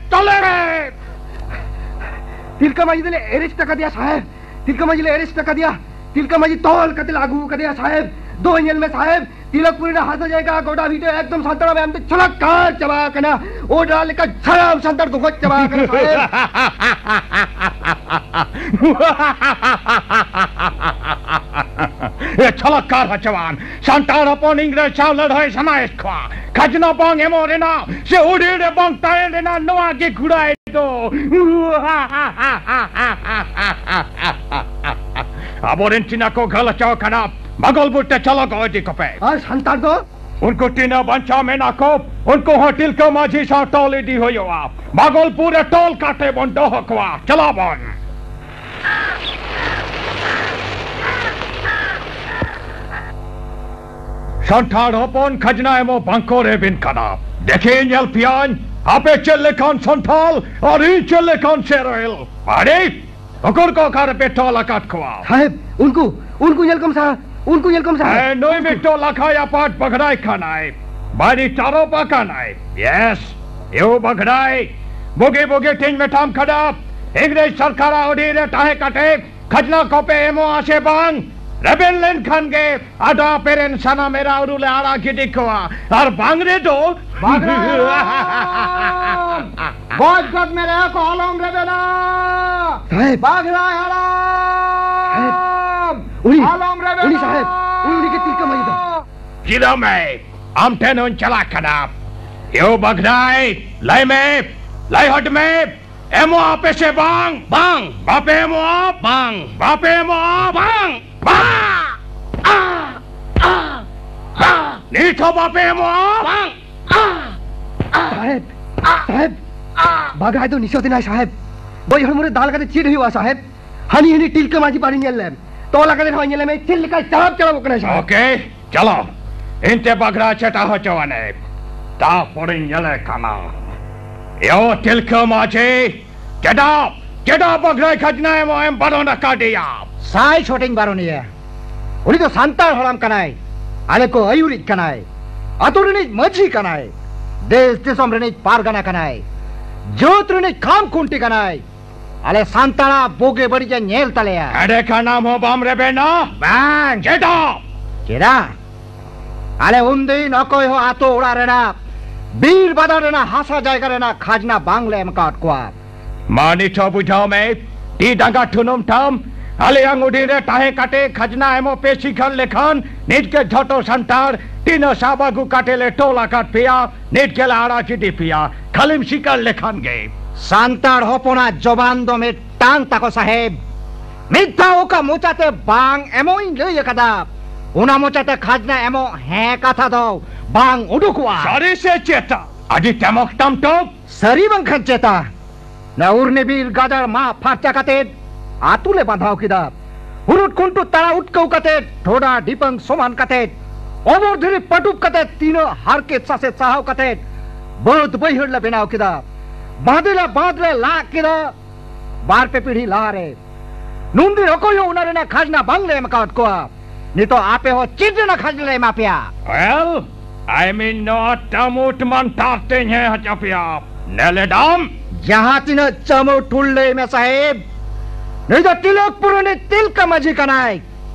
ᱛᱚᱞᱮ ᱨᱮ᱾ ᱛᱤᱞᱠᱟᱹ ᱢᱟᱹᱡᱷᱤ ᱫᱚᱞᱮ arrest ᱟᱠᱟᱫᱮᱭᱟ ᱥᱟᱦᱮᱵ, ᱛᱤᱞᱠᱟᱹ ᱢᱟᱹᱡᱷᱤ ᱞᱮ arrest ᱟᱠᱟᱫᱮᱭᱟ᱾ ᱛᱤᱞᱠᱟᱹ ᱢᱟᱹᱡᱷᱤ ᱛᱚᱞ ᱠᱟᱛᱮ ᱞᱮ ᱟᱹᱜᱩ ᱟᱠᱟᱫᱮᱭᱟ ᱥᱟᱦᱮᱵ᱾ ᱫᱚ ᱧᱮᱞ ᱢᱮ ᱥᱟᱦᱮᱵ, ᱛᱤᱞᱚᱠᱯᱩᱨᱤ ᱨᱮᱱᱟᱜ ᱦᱟᱥᱟ ᱡᱟᱭᱜᱟ ᱜᱚᱰᱟ ᱵᱷᱤᱴᱟᱹ ᱮᱠᱫᱚᱢ ᱥᱟᱱᱛᱟᱲ ᱢᱟᱭᱟᱢ ᱛᱮ ᱪᱷᱚᱞᱚᱠᱟᱨ ᱪᱟᱵᱟ ᱟᱠᱟᱱᱟ᱾ ᱚᱰᱟ ᱞᱮᱠᱟ ᱥᱟᱱᱟᱢ ᱥᱟᱱᱛᱟᱲ ᱠᱚ ᱜᱚᱡ ᱪᱟᱵᱟ ᱟᱠᱟᱱᱟ ᱥᱟᱦᱮᱵ᱾ ᱮ ᱪᱷᱚᱞᱚᱠᱟᱨ ᱦᱚᱪᱚᱣᱟᱱ ᱥᱟᱱᱛᱟᱲ ᱦᱚᱯᱚᱱ ᱤᱝᱨᱮᱡᱽ ᱥᱟᱶ ᱞᱟᱹᱲᱦᱟᱹᱭ ᱥᱟᱱᱟᱭᱮᱫ ᱠᱚᱣᱟ᱾ ᱠᱷᱟᱡᱽᱱᱟ ᱵᱟᱝ ᱮᱢᱚᱜ ᱨᱮᱱᱟᱜ ᱥᱮ ᱩᱰᱤ ᱨᱮ ᱵᱟᱝ ᱛᱟᱦᱮᱸ ᱨᱮᱱᱟᱜ ᱱᱚᱣᱟ ᱜᱮ ᱠᱩᱲᱟᱭ ᱫᱚ᱾ ᱟᱵᱚᱨᱮᱱ ᱪᱤᱱᱟ ᱠᱚ ᱜᱷᱟᱹᱞ ᱦᱚᱪᱚ ᱟᱠᱟᱱᱟ᱾ ᱵᱷᱟᱜᱚᱞᱯᱩᱨ ᱛᱮ ᱪᱚᱞᱚ ᱜᱚ ᱤᱫᱤ ᱠᱚᱯᱮ᱾ ᱟᱨ ᱥᱟᱱᱛᱟᱲ ᱫᱚ? ᱩᱱᱠᱩ ᱛᱤᱱᱟᱹᱜ ᱵᱟᱧᱪᱟᱣ ᱢᱮᱱᱟᱜ ᱠᱚ, ᱩᱱᱠᱩ ᱦᱚᱸ ᱛᱤᱞᱠᱟᱹ ᱢᱟᱹᱡᱷᱤ ᱥᱟᱶ ᱛᱚᱞ ᱤᱫᱤ ᱦᱩᱭᱩᱜᱼᱟ᱾ ᱵᱷᱟᱜᱚᱞᱯᱩᱨ ᱨᱮ ᱛᱚᱞ ᱠᱟᱛᱮ ᱵᱚᱱ ᱫᱚᱦᱚ ᱠᱚᱣᱟ᱾ ᱪᱟᱞᱟᱣ ᱵᱚᱱ᱾ ᱥᱟᱱᱛᱟᱲ ᱦᱚᱯᱚᱱ ᱠᱷᱟᱡᱽᱱᱟ ᱮᱢᱚᱜ ᱵᱟᱝᱠᱚ ᱨᱮᱵᱮᱱ ᱠᱟᱱᱟ᱾ ᱫᱮᱠᱷᱮ ᱧᱮᱞ ᱯᱮᱭᱟᱧ, ᱟᱯᱮ ᱪᱮᱫ ᱞᱮᱠᱟᱱ ᱥᱟᱱᱛᱟᱲ ᱟᱨ ᱤᱧ ᱪᱮᱫ ᱞᱮᱠᱟᱱ ᱥᱮᱨᱮᱞ᱾ ᱟᱨᱮ, ᱦᱚᱠᱚᱲ ᱠᱚ ᱚᱠᱟ ᱨᱮᱯᱮ ᱛᱚᱞ ᱟᱠᱟᱫ ᱠᱚᱣᱟ? ᱥᱟᱦᱮᱵᱽ, ᱩᱱᱠᱩ, ᱩᱱᱠᱩ ᱧᱮᱞ ᱠᱚᱢ ᱥᱟ-, ᱩᱱᱠᱩ ᱧᱮᱞ ᱠᱚᱢ ᱥᱟᱦᱮᱵᱽ᱾ ᱦᱮᱸ, ᱱᱩᱭ ᱢᱤᱫᱴᱚ ᱞᱟᱠᱷᱟᱭ ᱟᱯᱟᱴ ᱵᱟᱜᱽᱲᱟᱭ ᱠᱟᱱᱟᱭ᱾ ᱵᱟᱹᱲᱤ ᱛᱟᱨᱚᱯ ᱟᱠᱟᱱᱟᱭ᱾ Yes, ᱭᱳ ᱵᱟᱜᱽᱲᱟᱭ᱾ ᱵᱩᱜᱤ ᱵᱩᱜᱤ ᱴᱷᱤᱧ ᱢᱮᱴᱷᱟᱢ ᱠᱷᱟᱰᱟᱯ᱾ ᱤᱝᱨᱮᱡᱽ ᱥᱚᱨᱠᱟᱨᱟᱜ ᱟᱹᱰᱤ ᱨᱮ ᱛᱟᱦᱮᱸ ᱠᱟᱛᱮ ᱠᱷᱟᱡᱽᱱᱟ ᱠᱚᱯᱮ ᱮᱢᱚᱜᱼᱟ ᱥᱮ ᱵᱟᱝ? ᱨᱮᱵᱮᱱ ᱞᱮᱱᱠᱷᱟᱱ ᱜᱮ ᱟᱫᱚ ᱟᱯᱮᱨᱮᱱ ᱥᱟᱱᱟᱢ ᱮᱨᱟ ᱩᱨᱩ ᱞᱮ ᱟᱲᱟᱜ ᱜᱤᱰᱤ ᱠᱚᱣᱟ, ᱟᱨ ᱵᱟᱝ ᱨᱮᱫᱚ ᱵᱟᱜᱽᱲᱟ ᱦᱟᱲᱟᱢ! ᱜᱚᱡ ᱜᱚᱫ ᱢᱮ ᱨᱮᱦᱚᱸ ᱠᱚ ᱟᱞᱚᱢ ᱨᱮᱵᱮᱱᱟ! ᱥᱟᱦᱮᱵᱽ! ᱵᱟᱜᱽᱲᱟ ᱦᱟᱲᱟᱢ! ᱥᱟᱦᱮᱵᱽ! ᱩᱱᱤ, ᱟᱞᱚᱢ ᱨᱮᱵᱮᱱᱟ! ᱩᱱᱤ ᱥᱟᱦᱮᱵᱽ! ᱩᱱᱤ, ᱩᱱᱤ ᱜᱮ ᱛᱤᱞᱠᱟᱹ ᱢᱟᱹᱡᱷᱤ ᱫᱚ! ᱪᱮᱫᱟᱜ ᱢᱮ? ᱟᱢ ᱴᱷᱮᱱ ᱦᱚᱸᱧ ᱪᱟᱞᱟᱜ ᱠᱟᱱᱟ᱾ ᱭᱳ ᱵᱟᱜᱽᱲᱟᱭ, ᱞᱟᱹᱭ ᱢᱮ, ᱞᱟᱹᱭ ᱦᱚᱫ ᱢᱮ, ᱮᱢᱚᱜ ᱟᱯᱮ ᱥᱮ ᱵᱟᱝ? ᱵᱟᱝ᱾ ᱵᱟᱯᱮ ᱮᱢᱚᱜᱼᱟ? ᱵᱟᱝ᱾ ᱵᱟᱯᱮ ᱮᱢᱚᱜᱼᱟ? ᱵᱟᱝ᱾ ᱵᱟᱝ᱾ ᱟ! ᱟ! ᱟ! ᱱᱤᱛ ᱦᱚᱸ ᱵᱟᱯᱮ ᱮᱢᱚᱜᱼᱟ? ᱵᱟᱝ᱾ ᱟ! ᱟ! ᱥᱟᱦᱮᱵᱽ, ᱟ! ᱥᱟᱦᱮᱵᱽ, ᱟ! ᱵᱟᱜᱽᱲᱟᱭ ᱫᱚ ᱱᱤᱥᱟᱹᱛ ᱮᱱᱟᱭ ᱥᱟᱦᱮᱵᱽ᱾ ᱜᱚᱡ ᱦᱚᱲᱢᱚ ᱨᱮ ᱫᱟᱞ ᱠᱟᱛᱮ ᱪᱮᱫ ᱦᱩᱭᱩᱜᱼᱟ ᱥᱟᱦᱮᱵᱽ? ᱦᱟᱹᱱᱤ ᱦᱟᱹᱱᱤ ᱴᱤᱞᱠᱟᱹ ᱢᱟᱹᱡᱷᱤ ᱯᱟᱹᱨᱤ ᱧᱮᱞ ᱞᱮᱢ᱾ ᱛᱚᱞ ᱟᱠᱟᱫᱮ ᱨᱮᱦᱚᱸ ᱧᱮᱞᱮ ᱢᱮ ᱪᱮᱫ ᱞᱮᱠᱟᱭ ᱪᱟᱲᱟᱯ ᱪᱟᱲᱟᱯᱚᱜ ᱠᱟᱱᱟ ᱥᱟᱦᱮᱵᱽ᱾ ᱳᱠᱮ, ᱪᱚᱞᱚ, ᱤᱧ ᱛᱮ ᱵᱟᱜᱽᱲᱟ ᱪᱮᱴᱟ ᱦᱚᱪᱚ ᱟᱹᱱᱤᱡ᱾ ᱛᱟᱨᱯᱚᱨᱮᱧ ᱧᱮᱞᱮ ᱠᱟᱱᱟ᱾ ᱭᱳ ᱴᱤᱞᱠᱟᱹ ᱢᱟᱹᱡᱷᱤ, ᱪᱮᱫᱟᱜ, ᱪᱮᱫᱟᱜ ᱵᱟᱜᱽᱲᱟᱭ ᱠᱷᱟᱡᱽᱱᱟ ᱮᱢᱚᱜ ᱮᱢ ᱵᱟᱨᱚᱱ ᱟᱠᱟᱫᱮᱭᱟ? ᱥᱟᱭ ᱪᱷᱚᱴᱤᱧ ᱵᱟᱨᱚᱱᱮᱭᱟ᱾ ᱩᱱᱤ ᱫᱚ ᱥᱟᱱᱛᱟᱲ ᱦᱟᱲᱟᱢ ᱠᱟᱱᱟᱭ, ᱟᱞᱮ ᱠᱚ ᱟᱹᱭᱩᱨᱤᱡ ᱠᱟᱱᱟᱭ, ᱟᱛᱳ ᱨᱤᱱᱤᱡ ᱢᱟᱹᱡᱷᱤ ᱠᱟᱱᱟᱭ, ᱫᱮᱥ ᱫᱤᱥᱚᱢ ᱨᱤᱱᱤᱡ ᱯᱟᱨᱜᱟᱱᱟ ᱠᱟᱱᱟᱭ, ᱡᱟᱹᱛ ᱨᱤᱱᱤᱡ ᱠᱷᱟᱢ ᱠᱷᱩᱱᱴᱤ ᱠᱟᱱᱟᱭ᱾ ᱟᱞᱮ ᱥᱟᱱᱛᱟᱲᱟᱜ ᱵᱩᱜᱤ ᱵᱟᱹᱲᱤᱡ ᱮ ᱧᱮᱞ ᱛᱟᱞᱮᱭᱟ᱾ ᱮᱸᱰᱮᱠᱷᱟᱱ ᱟᱢ ᱦᱚᱸ ᱵᱟᱢ ᱨᱮᱵᱮᱱᱟ? ᱵᱟᱝ᱾ ᱪᱮᱫᱟᱜ? ᱪᱮᱫᱟᱜ? ᱟᱞᱮ ᱩᱱᱫᱤᱱ ᱚᱠᱚᱭ ᱦᱚᱸ ᱟᱛᱳ ᱚᱲᱟᱜ ᱨᱮᱱᱟᱜ, ᱵᱤᱨ ᱵᱟᱫᱟᱱ ᱨᱮᱱᱟᱜ ᱦᱟᱥᱟ ᱡᱟᱭᱜᱟ ᱨᱮᱱᱟᱜ ᱠᱷᱟᱡᱽᱱᱟ ᱵᱟᱝᱞᱮ ᱮᱢ ᱟᱠᱟᱫ ᱠᱚᱣᱟ᱾ ᱢᱟ ᱱᱤᱛ ᱦᱚᱸ ᱵᱩᱡᱷᱟᱹᱣ ᱢᱮ, ᱛᱤ ᱰᱟᱸᱜᱟ ᱴᱷᱩᱱᱩᱢ ᱴᱷᱟᱢ, ᱟᱞᱮᱭᱟᱝ ᱩᱰᱷᱤᱱ ᱨᱮ ᱛᱟᱦᱮᱸ ᱠᱟᱛᱮ ᱠᱷᱟᱡᱽᱱᱟ ᱮᱢᱚᱜ ᱯᱮ ᱥᱤᱠᱷᱟᱹᱨ ᱞᱮᱠᱷᱟᱱ, ᱱᱤᱛ ᱜᱮ ᱡᱷᱚᱛᱚ ᱥᱟᱱᱛᱟᱲ ᱛᱤᱱᱟᱹᱜ ᱥᱟᱵ ᱟᱹᱜᱩ ᱠᱟᱛᱮ ᱞᱮ ᱛᱚᱞ ᱟᱠᱟᱫ ᱯᱮᱭᱟ, ᱱᱤᱛ ᱜᱮᱞᱮ ᱟᱲᱟᱜ ᱤᱫᱤ ᱯᱮᱭᱟ, ᱠᱷᱟᱹᱞᱤᱢ ᱥᱤᱠᱟᱹᱨ ᱞᱮᱠᱷᱟᱱ ᱜᱮ᱾ ᱥᱟᱱᱛᱟᱲ ᱦᱚᱯᱚᱱᱟᱜ ᱡᱚᱵᱟᱱ ᱫᱚ ᱢᱤᱫᱴᱟᱝ ᱛᱟᱠᱚ ᱥᱟᱦᱮᱵᱽ᱾ ᱢᱤᱫ ᱫᱷᱟᱣ ᱚᱠᱟ ᱢᱚᱪᱟᱛᱮ ᱵᱟᱝ ᱮᱢᱚᱜ ᱤᱧ ᱞᱟᱹᱭ ᱟᱠᱟᱫᱟ, ᱚᱱᱟ ᱢᱚᱪᱟᱛᱮ ᱠᱷᱟᱡᱽᱱᱟ ᱮᱢᱚᱜ ᱦᱮᱸ ᱠᱟᱛᱷᱟ ᱫᱚ ᱵᱟᱝ ᱩᱰᱩᱠᱚᱜᱼᱟ᱾ ᱥᱟᱹᱨᱤ ᱥᱮ ᱪᱮᱛᱟ? ᱟᱹᱰᱤ ᱴᱮᱢᱚᱠ ᱴᱟᱢᱴᱚᱠ᱾ ᱥᱟᱹᱨᱤ ᱵᱟᱝᱠᱷᱟᱱ ᱪᱮᱛᱟ? ᱱᱚᱣᱟ ᱩᱨᱱᱤᱵᱤᱨ ᱜᱟᱡᱟᱲ ᱢᱟᱜ ᱯᱷᱟᱨᱪᱟ ᱠᱟᱛᱮ ᱟᱹᱛᱩ ᱞᱮ ᱵᱟᱸᱫᱷᱟᱣ ᱠᱮᱫᱟ᱾ ᱦᱩᱨᱩᱴ ᱠᱩᱱᱴᱩ ᱛᱟᱲᱟ ᱩᱴᱠᱟᱹᱣ ᱠᱟᱛᱮ, ᱰᱷᱚᱰᱟ ᱰᱷᱤᱯᱟᱹᱝ ᱥᱚᱢᱟᱱ ᱠᱟᱛᱮ, ᱚᱵᱚᱨ ᱫᱷᱤᱨᱤ ᱯᱟᱹᱴᱩᱵ ᱠᱟᱛᱮ, ᱛᱤᱱᱟᱹᱜ ᱦᱟᱨᱠᱮᱛ ᱥᱟᱥᱮᱛ ᱥᱟᱦᱟᱣ ᱠᱟᱛᱮ ᱵᱟᱹᱫ ᱵᱟᱹᱭᱦᱟᱹᱲ ᱞᱮ ᱵᱮᱱᱟᱣ ᱠᱮᱫᱟ᱾ ᱵᱟᱸᱫᱮ ᱞᱮ ᱵᱟᱸᱫ ᱞᱮ ᱞᱟᱜ ᱠᱮᱫᱟ᱾ ᱵᱟᱨ ᱯᱮ ᱯᱤᱲᱦᱤ ᱞᱟᱦᱟᱨᱮ ᱱᱩᱱᱫᱤᱱ ᱚᱠᱚᱭ ᱦᱚᱸ ᱚᱱᱟ ᱨᱮᱱᱟᱜ ᱠᱷᱟᱡᱽᱱᱟ ᱵᱟᱝᱞᱮ ᱮᱢ ᱟᱠᱟᱣᱟᱫ ᱠᱚᱣᱟ᱾ ᱱᱤᱛᱚᱜ ᱟᱯᱮ ᱦᱚᱸ ᱪᱮᱫ ᱨᱮᱱᱟᱜ ᱠᱷᱟᱡᱽᱱᱟ ᱞᱮ ᱮᱢᱟ ᱯᱮᱭᱟ? ᱳᱭᱮᱞ, ᱟᱭ ᱢᱤᱱ ᱱᱚᱣᱟ ᱴᱟᱢᱩᱴ ᱢᱟᱱᱛᱟᱨ ᱛᱮᱧ ᱦᱮᱸ ᱦᱚᱪᱚ ᱯᱮᱭᱟ᱾ ᱱᱮᱞᱮᱰᱟᱢ᱾ ᱡᱟᱦᱟᱸ ᱛᱤᱱᱟᱹᱜ ᱪᱟᱢᱩᱴ ᱴᱩᱞ ᱞᱟᱹᱭ ᱢᱮ ᱥᱟᱦᱮᱵᱽ, ᱱᱩᱭ ᱫᱚ ᱛᱤᱞᱚᱠᱯᱩᱨ ᱨᱤᱱᱤᱡ ᱛᱤᱞᱠᱟᱹ ᱢᱟᱹᱡᱷᱤ ᱠᱟᱱᱟᱭ᱾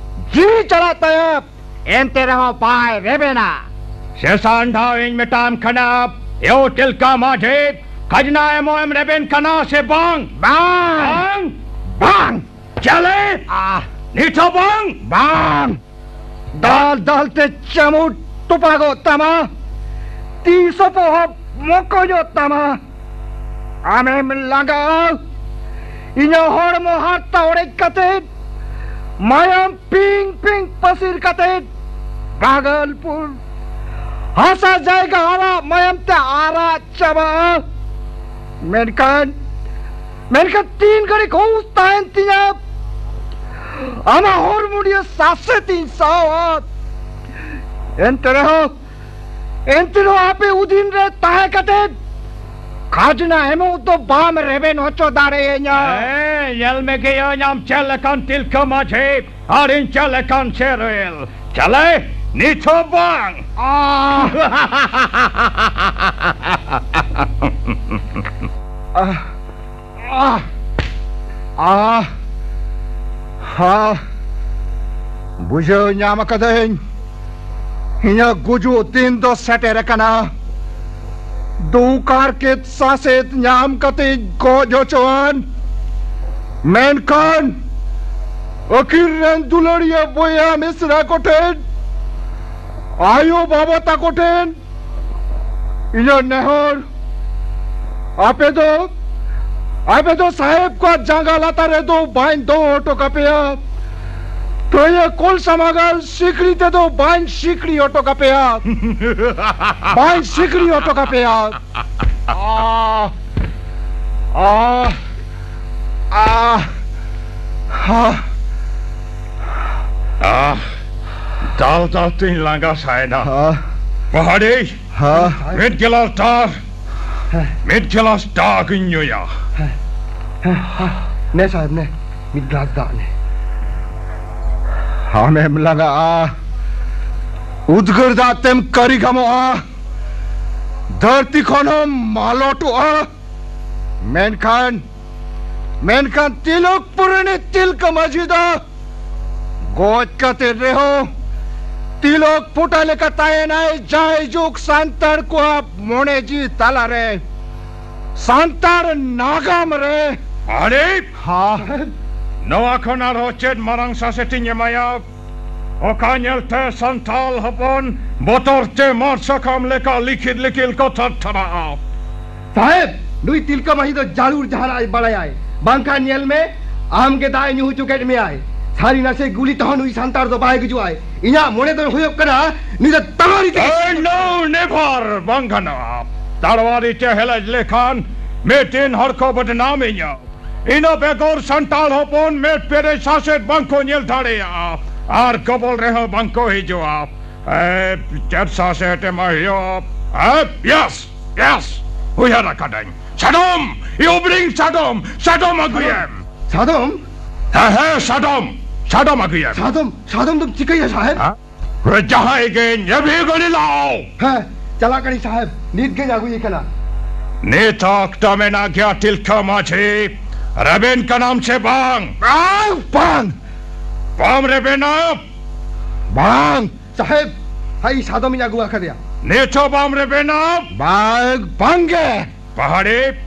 ᱡᱤᱣᱤ ᱪᱟᱞᱟᱜ ᱛᱟᱭᱟ, ᱮᱱᱛᱮ ᱨᱮᱦᱚᱸ ᱵᱟᱭ ᱨᱮᱵᱮᱱᱟ᱾ ᱥᱮᱥᱟᱱ ᱫᱷᱟᱣ ᱤᱧ ᱢᱮᱛᱟᱢ ᱠᱟᱱᱟ, ᱮᱭᱳ ᱛᱤᱞᱠᱟᱹ ᱢᱟᱹᱡᱷᱤ, ᱠᱷᱟᱡᱽᱱᱟ ᱮᱢᱚᱜ ᱮᱢ ᱨᱮᱵᱮᱱ ᱠᱟᱱᱟ ᱥᱮ ᱵᱟᱝ? ᱵᱟᱝ᱾ ᱵᱟᱝ? ᱵᱟᱝ᱾ ᱪᱟᱞᱮ! ᱟᱦ᱾ ᱱᱤᱛ ᱦᱚᱸ ᱵᱟᱝ? ᱵᱟᱝ᱾ ᱫᱟᱞ ᱫᱟᱞ ᱛᱮ ᱪᱟᱢᱩ ᱛᱚᱯᱟᱜᱚᱜ ᱛᱟᱢᱟ, ᱛᱤ ᱥᱚᱯᱚᱦᱚᱵ ᱢᱚᱠᱚᱧᱚᱜ ᱛᱟᱢᱟ᱾ ᱟᱢᱮᱢ ᱞᱟᱸᱜᱟᱜᱼᱟ᱾ ᱤᱧᱟᱹᱜ ᱦᱚᱲᱢᱚ ᱦᱟᱨᱛᱟ ᱚᱲᱮᱡ ᱠᱟᱛᱮ, ᱢᱟᱭᱟᱢ ᱯᱤᱝ ᱯᱤᱝ ᱯᱟᱹᱥᱤᱨ ᱠᱟᱛᱮ, ᱵᱷᱟᱜᱚᱞᱯᱩᱨ ᱦᱟᱥᱟ ᱡᱟᱭᱜᱟ ᱟᱨᱟᱜ ᱢᱟᱭᱟᱢ ᱛᱮ ᱟᱨᱟᱜ ᱪᱟᱵᱟᱜᱼᱟ᱾ ᱢᱮᱱᱠᱷᱟᱱ, ᱢᱮᱱᱠᱷᱟᱱ ᱛᱤᱱ ᱜᱷᱟᱹᱲᱤᱡ ᱦᱩᱥ ᱛᱟᱦᱮᱱ ᱛᱤᱧᱟ, ᱟᱢᱟᱜ ᱦᱚᱲᱢᱚ ᱨᱮᱭᱟᱜ ᱥᱟᱥᱮᱛ ᱤᱧ ᱥᱟᱦᱟᱣᱟ᱾ ᱮᱱᱛᱮ ᱨᱮᱦᱚᱸ, ᱮᱱᱛᱮ ᱨᱮᱦᱚᱸ ᱟᱯᱮ ᱚᱫᱷᱤᱱ ᱨᱮ ᱛᱟᱦᱮᱸ ᱠᱟᱛᱮ ᱠᱷᱟᱡᱽᱱᱟ ᱮᱢᱚᱜ ᱫᱚ ᱵᱟᱢ ᱨᱮᱵᱮᱱ ᱦᱚᱪᱚ ᱫᱟᱲᱮᱭᱟᱹᱧᱟ᱾ ᱦᱮᱸ, ᱧᱮᱞ ᱢᱮ ᱜᱮᱭᱟᱹᱧ ᱟᱢ ᱪᱮᱫ ᱞᱮᱠᱟᱱ ᱛᱤᱞᱠᱟᱹ ᱢᱟᱹᱡᱷᱤ ᱟᱨ ᱤᱧ ᱪᱮᱫ ᱞᱮᱠᱟᱱ ᱪᱮᱨᱮᱞ᱾ ᱪᱟᱞᱮ, ᱱᱤᱛ ᱦᱚᱸ ᱵᱟᱝ᱾ ᱟᱦ! ᱟᱦ! ᱟᱦ! ᱟᱦ! ᱦᱟ! ᱵᱩᱡᱷᱟᱹᱣ ᱧᱟᱢ ᱟᱠᱟᱫᱟᱹᱧ, ᱤᱧᱟᱹᱜ ᱜᱩᱡᱩᱜ ᱫᱤᱱ ᱫᱚ ᱥᱮᱴᱮᱨ ᱟᱠᱟᱱᱟ᱾ ᱫᱩᱠ ᱦᱟᱨᱠᱮᱛ ᱥᱟᱥᱮᱛ ᱧᱟᱢ ᱠᱟᱛᱮᱧ ᱜᱚᱡ ᱦᱚᱪᱚᱣᱟᱱ᱾ ᱢᱮᱱᱠᱷᱟᱱ ᱟᱹᱠᱷᱤᱨ ᱨᱮᱱ ᱫᱩᱞᱟᱹᱲᱤᱭᱟᱹ ᱵᱚᱭᱦᱟ ᱢᱤᱥᱨᱟ ᱠᱚᱴᱷᱮᱱ, ᱟᱭᱳ ᱵᱟᱵᱟ ᱛᱟᱠᱚ ᱴᱷᱮᱱ ᱤᱧᱟᱹᱜ ᱱᱮᱦᱚᱨ, ᱟᱯᱮ ᱫᱚ, ᱟᱯᱮ ᱫᱚ ᱥᱟᱦᱮᱵ ᱠᱚᱣᱟᱜ ᱡᱟᱸᱜᱟ ᱞᱟᱛᱟᱨ ᱨᱮᱫᱚ ᱵᱟᱹᱧ ᱫᱚᱦᱚ ᱦᱚᱴᱚ ᱠᱟᱯᱮᱭᱟ᱾ ᱛᱚᱭᱮ ᱠᱚᱞ ᱥᱟᱢᱟᱜᱟᱞ ᱥᱤᱠᱲᱤ ᱛᱮᱫᱚ ᱵᱟᱹᱧ ᱥᱤᱠᱲᱤ ᱦᱚᱴᱚ ᱠᱟᱯᱮᱭᱟ᱾ ᱵᱟᱹᱧ ᱥᱤᱠᱲᱤ ᱦᱚᱴᱚ ᱠᱟᱯᱮᱭᱟ᱾ ᱟᱦ! ᱟᱦ! ᱟᱦ! ᱟᱦ! ᱟᱦ! ᱫᱟᱞ ᱫᱟᱞ ᱛᱤᱧ ᱞᱟᱸᱜᱟ ᱥᱟᱭᱱᱟ᱾ ᱦᱟ᱾ ᱯᱟᱦᱟᱲᱤ, ᱦᱟ᱾ ᱢᱤᱫ ᱜᱮᱞᱟᱥ ᱫᱟᱜ, ᱦᱮᱸ᱾ ᱢᱤᱫ ᱜᱮᱞᱟᱥ ᱫᱟᱜ ᱤᱧ ᱧᱩᱭᱟ᱾ ᱦᱮᱸ, ᱦᱮᱸ, ᱦᱮᱸ᱾ ᱱᱮ ᱥᱟᱦᱮᱵ, ᱱᱮ, ᱢᱤᱫ ᱜᱞᱟᱥ ᱫᱟᱜ ᱱᱮ᱾ ᱟᱢᱮᱢ ᱞᱟᱸᱜᱟᱜᱼᱟ, ᱩᱫᱽᱜᱟᱹᱨ ᱫᱟᱜ ᱛᱮᱢ ᱠᱟᱹᱨᱤ ᱜᱷᱟᱢᱚᱜᱼᱟ, ᱫᱷᱟᱹᱨᱛᱤ ᱠᱷᱚᱱ ᱦᱚᱸᱢ ᱢᱟᱞᱚᱴᱚᱜᱼᱟ᱾ ᱢᱮᱱᱠᱷᱟᱱ, ᱢᱮᱱᱠᱷᱟᱱ ᱛᱤᱞᱚᱠᱯᱩᱨ ᱨᱤᱱᱤᱡ ᱛᱤᱞᱠᱟᱹ ᱢᱟᱹᱡᱷᱤ ᱫᱚ ᱜᱚᱡ ᱠᱟᱛᱮ ᱨᱮᱦᱚᱸ ᱛᱤᱞᱚᱠ ᱯᱷᱚᱴᱟ ᱞᱮᱠᱟ ᱛᱟᱦᱮᱱᱟᱭ ᱡᱟᱭᱡᱩᱜᱽ ᱥᱟᱱᱛᱟᱲ ᱠᱚᱣᱟᱜ ᱢᱚᱱᱮ ᱡᱤᱣᱤ ᱛᱟᱞᱟᱨᱮ, ᱥᱟᱱᱛᱟᱲ ᱱᱟᱜᱟᱢ ᱨᱮ᱾ ᱟᱨᱮ! ᱦᱟ? ᱱᱚᱣᱟ ᱠᱷᱚᱱ ᱟᱨᱦᱚᱸ ᱪᱮᱫ ᱢᱟᱨᱟᱝ ᱥᱟᱥᱮᱛ ᱤᱧ ᱮᱢᱟᱭᱟ? ᱚᱠᱟ ᱧᱮᱞᱛᱮ ᱥᱟᱱᱛᱟᱲ ᱦᱚᱯᱚᱱ ᱵᱚᱛᱚᱨ ᱛᱮ ᱢᱟᱫ ᱥᱟᱠᱟᱢ ᱞᱮᱠᱟ ᱞᱤᱠᱤᱨ ᱞᱤᱠᱤᱨ ᱠᱚ ᱛᱷᱟᱨ ᱛᱷᱟᱨᱟᱜᱼᱟ? ᱥᱟᱦᱮᱵ, ᱱᱩᱭ ᱛᱤᱞᱠᱟᱹ ᱢᱟᱹᱡᱷᱤ ᱫᱚ ᱡᱟᱹᱨᱩᱲ ᱡᱟᱦᱟᱱᱟᱜ ᱮ ᱵᱟᱲᱟᱭᱟᱭ, ᱵᱟᱝᱠᱷᱟᱱ ᱧᱮᱞ ᱢᱮ, ᱟᱢ ᱜᱮ ᱫᱟᱜ ᱮ ᱧᱩ ᱦᱚᱪᱚ ᱠᱮᱫ ᱢᱮᱭᱟᱭ᱾ ᱥᱟᱹᱨᱤ ᱱᱟᱥᱮ ᱜᱩᱞᱤ ᱛᱮᱦᱚᱸ ᱱᱩᱭ ᱥᱟᱱᱛᱟᱲ ᱫᱚ ᱵᱟᱭ ᱜᱩᱡᱩᱜᱼᱟᱭ᱾ ᱤᱧᱟᱜ ᱢᱚᱱᱮ ᱫᱚ ᱦᱩᱭᱩᱜ ᱠᱟᱱᱟ, ᱱᱩᱭ ᱫᱚ ᱛᱟᱲᱣᱟᱨᱤ ᱛᱮ ᱮᱭ, no, never! ᱵᱟᱝ ᱜᱟᱱᱚᱜᱼᱟ᱾ ᱛᱟᱲᱣᱟᱨᱤ ᱛᱮ ᱦᱮᱞᱮᱡ ᱞᱮᱠᱷᱟᱱ ᱢᱤᱫᱴᱤᱱ ᱦᱚᱲ ᱠᱚ ᱵᱚᱫᱱᱟᱢᱤᱧᱟ᱾ ᱤᱱᱟᱹ ᱵᱮᱜᱚᱨ ᱥᱟᱱᱛᱟᱲ ᱦᱚᱯᱚᱱ ᱢᱮᱫ ᱯᱮᱨᱮᱡ ᱥᱟᱥᱮᱛ ᱵᱟᱝ ᱠᱚ ᱧᱮᱞ ᱫᱟᱲᱮᱭᱟᱜᱼᱟ ᱟᱨ ᱜᱚᱵᱚᱞ ᱨᱮᱦᱚᱸ ᱵᱟᱝ ᱠᱚ ᱦᱤᱡᱩᱜᱼᱟ᱾ ᱮ, ᱪᱮᱫ ᱥᱟᱥᱮᱛ ᱮᱢᱟ ᱦᱩᱭᱩᱜᱼᱟ? ᱮ, yes, yes, ᱩᱭᱦᱟᱹᱨ ᱟᱠᱟᱫᱟᱹᱧ᱾ ᱥᱟᱫᱚᱢ! You bring ᱥᱟᱫᱚᱢ! ᱥᱟᱫᱚᱢ ᱟᱹᱜᱩᱭᱮᱢ! ᱥᱟᱫᱚᱢ? ᱦᱮᱸ, ᱦᱮᱸ, ᱥᱟᱫᱚᱢ! ᱥᱟᱫᱚᱢ ᱟᱹᱜᱩᱭᱮᱢ! ᱥᱟᱫᱚᱢ, ᱥᱟᱫᱚᱢ ᱫᱚᱢ ᱪᱤᱠᱟᱹᱭᱟ, ᱥᱟᱦᱮᱵᱽ? ᱦᱮᱸ? ᱡᱟᱦᱟᱸᱭ ᱜᱮ ᱧᱮᱵᱷᱤ ᱜᱟᱹᱰᱤ ᱞᱟᱣ! ᱦᱮᱸ, ᱪᱟᱞᱟᱜ ᱠᱟᱹᱱᱟᱹᱧ ᱥᱟᱦᱮᱵᱽ, ᱱᱤᱛ ᱜᱮᱧ ᱟᱹᱜᱩᱭᱮ ᱠᱟᱱᱟ᱾ ᱱᱤᱛ ᱚᱠᱛᱚ ᱢᱮᱱᱟᱜ ᱜᱮᱭᱟ ᱴᱤᱞᱠᱟᱹ ᱢᱟᱹᱡᱷᱤ, ᱨᱮᱵᱮᱱ ᱠᱟᱱᱟᱢ ᱥᱮ ᱵᱟᱝ? ᱵᱟᱝ, ᱵᱟᱝ᱾ ᱵᱟᱢ ᱨᱮᱵᱮᱱᱟ? ᱵᱟᱝ᱾ ᱥᱟᱦᱮᱵᱽ, ᱦᱟᱭ ᱥᱟᱫᱚᱢᱤᱧ ᱟᱹᱜᱩ ᱟᱠᱟᱫᱮᱭᱟ᱾ ᱱᱤᱛ ᱦᱚᱸ ᱵᱟᱢ ᱨᱮᱵᱮᱱᱟ? ᱵᱟᱝ, ᱵᱟᱝ ᱜᱮ᱾ ᱯᱟᱦᱟᱲᱤ,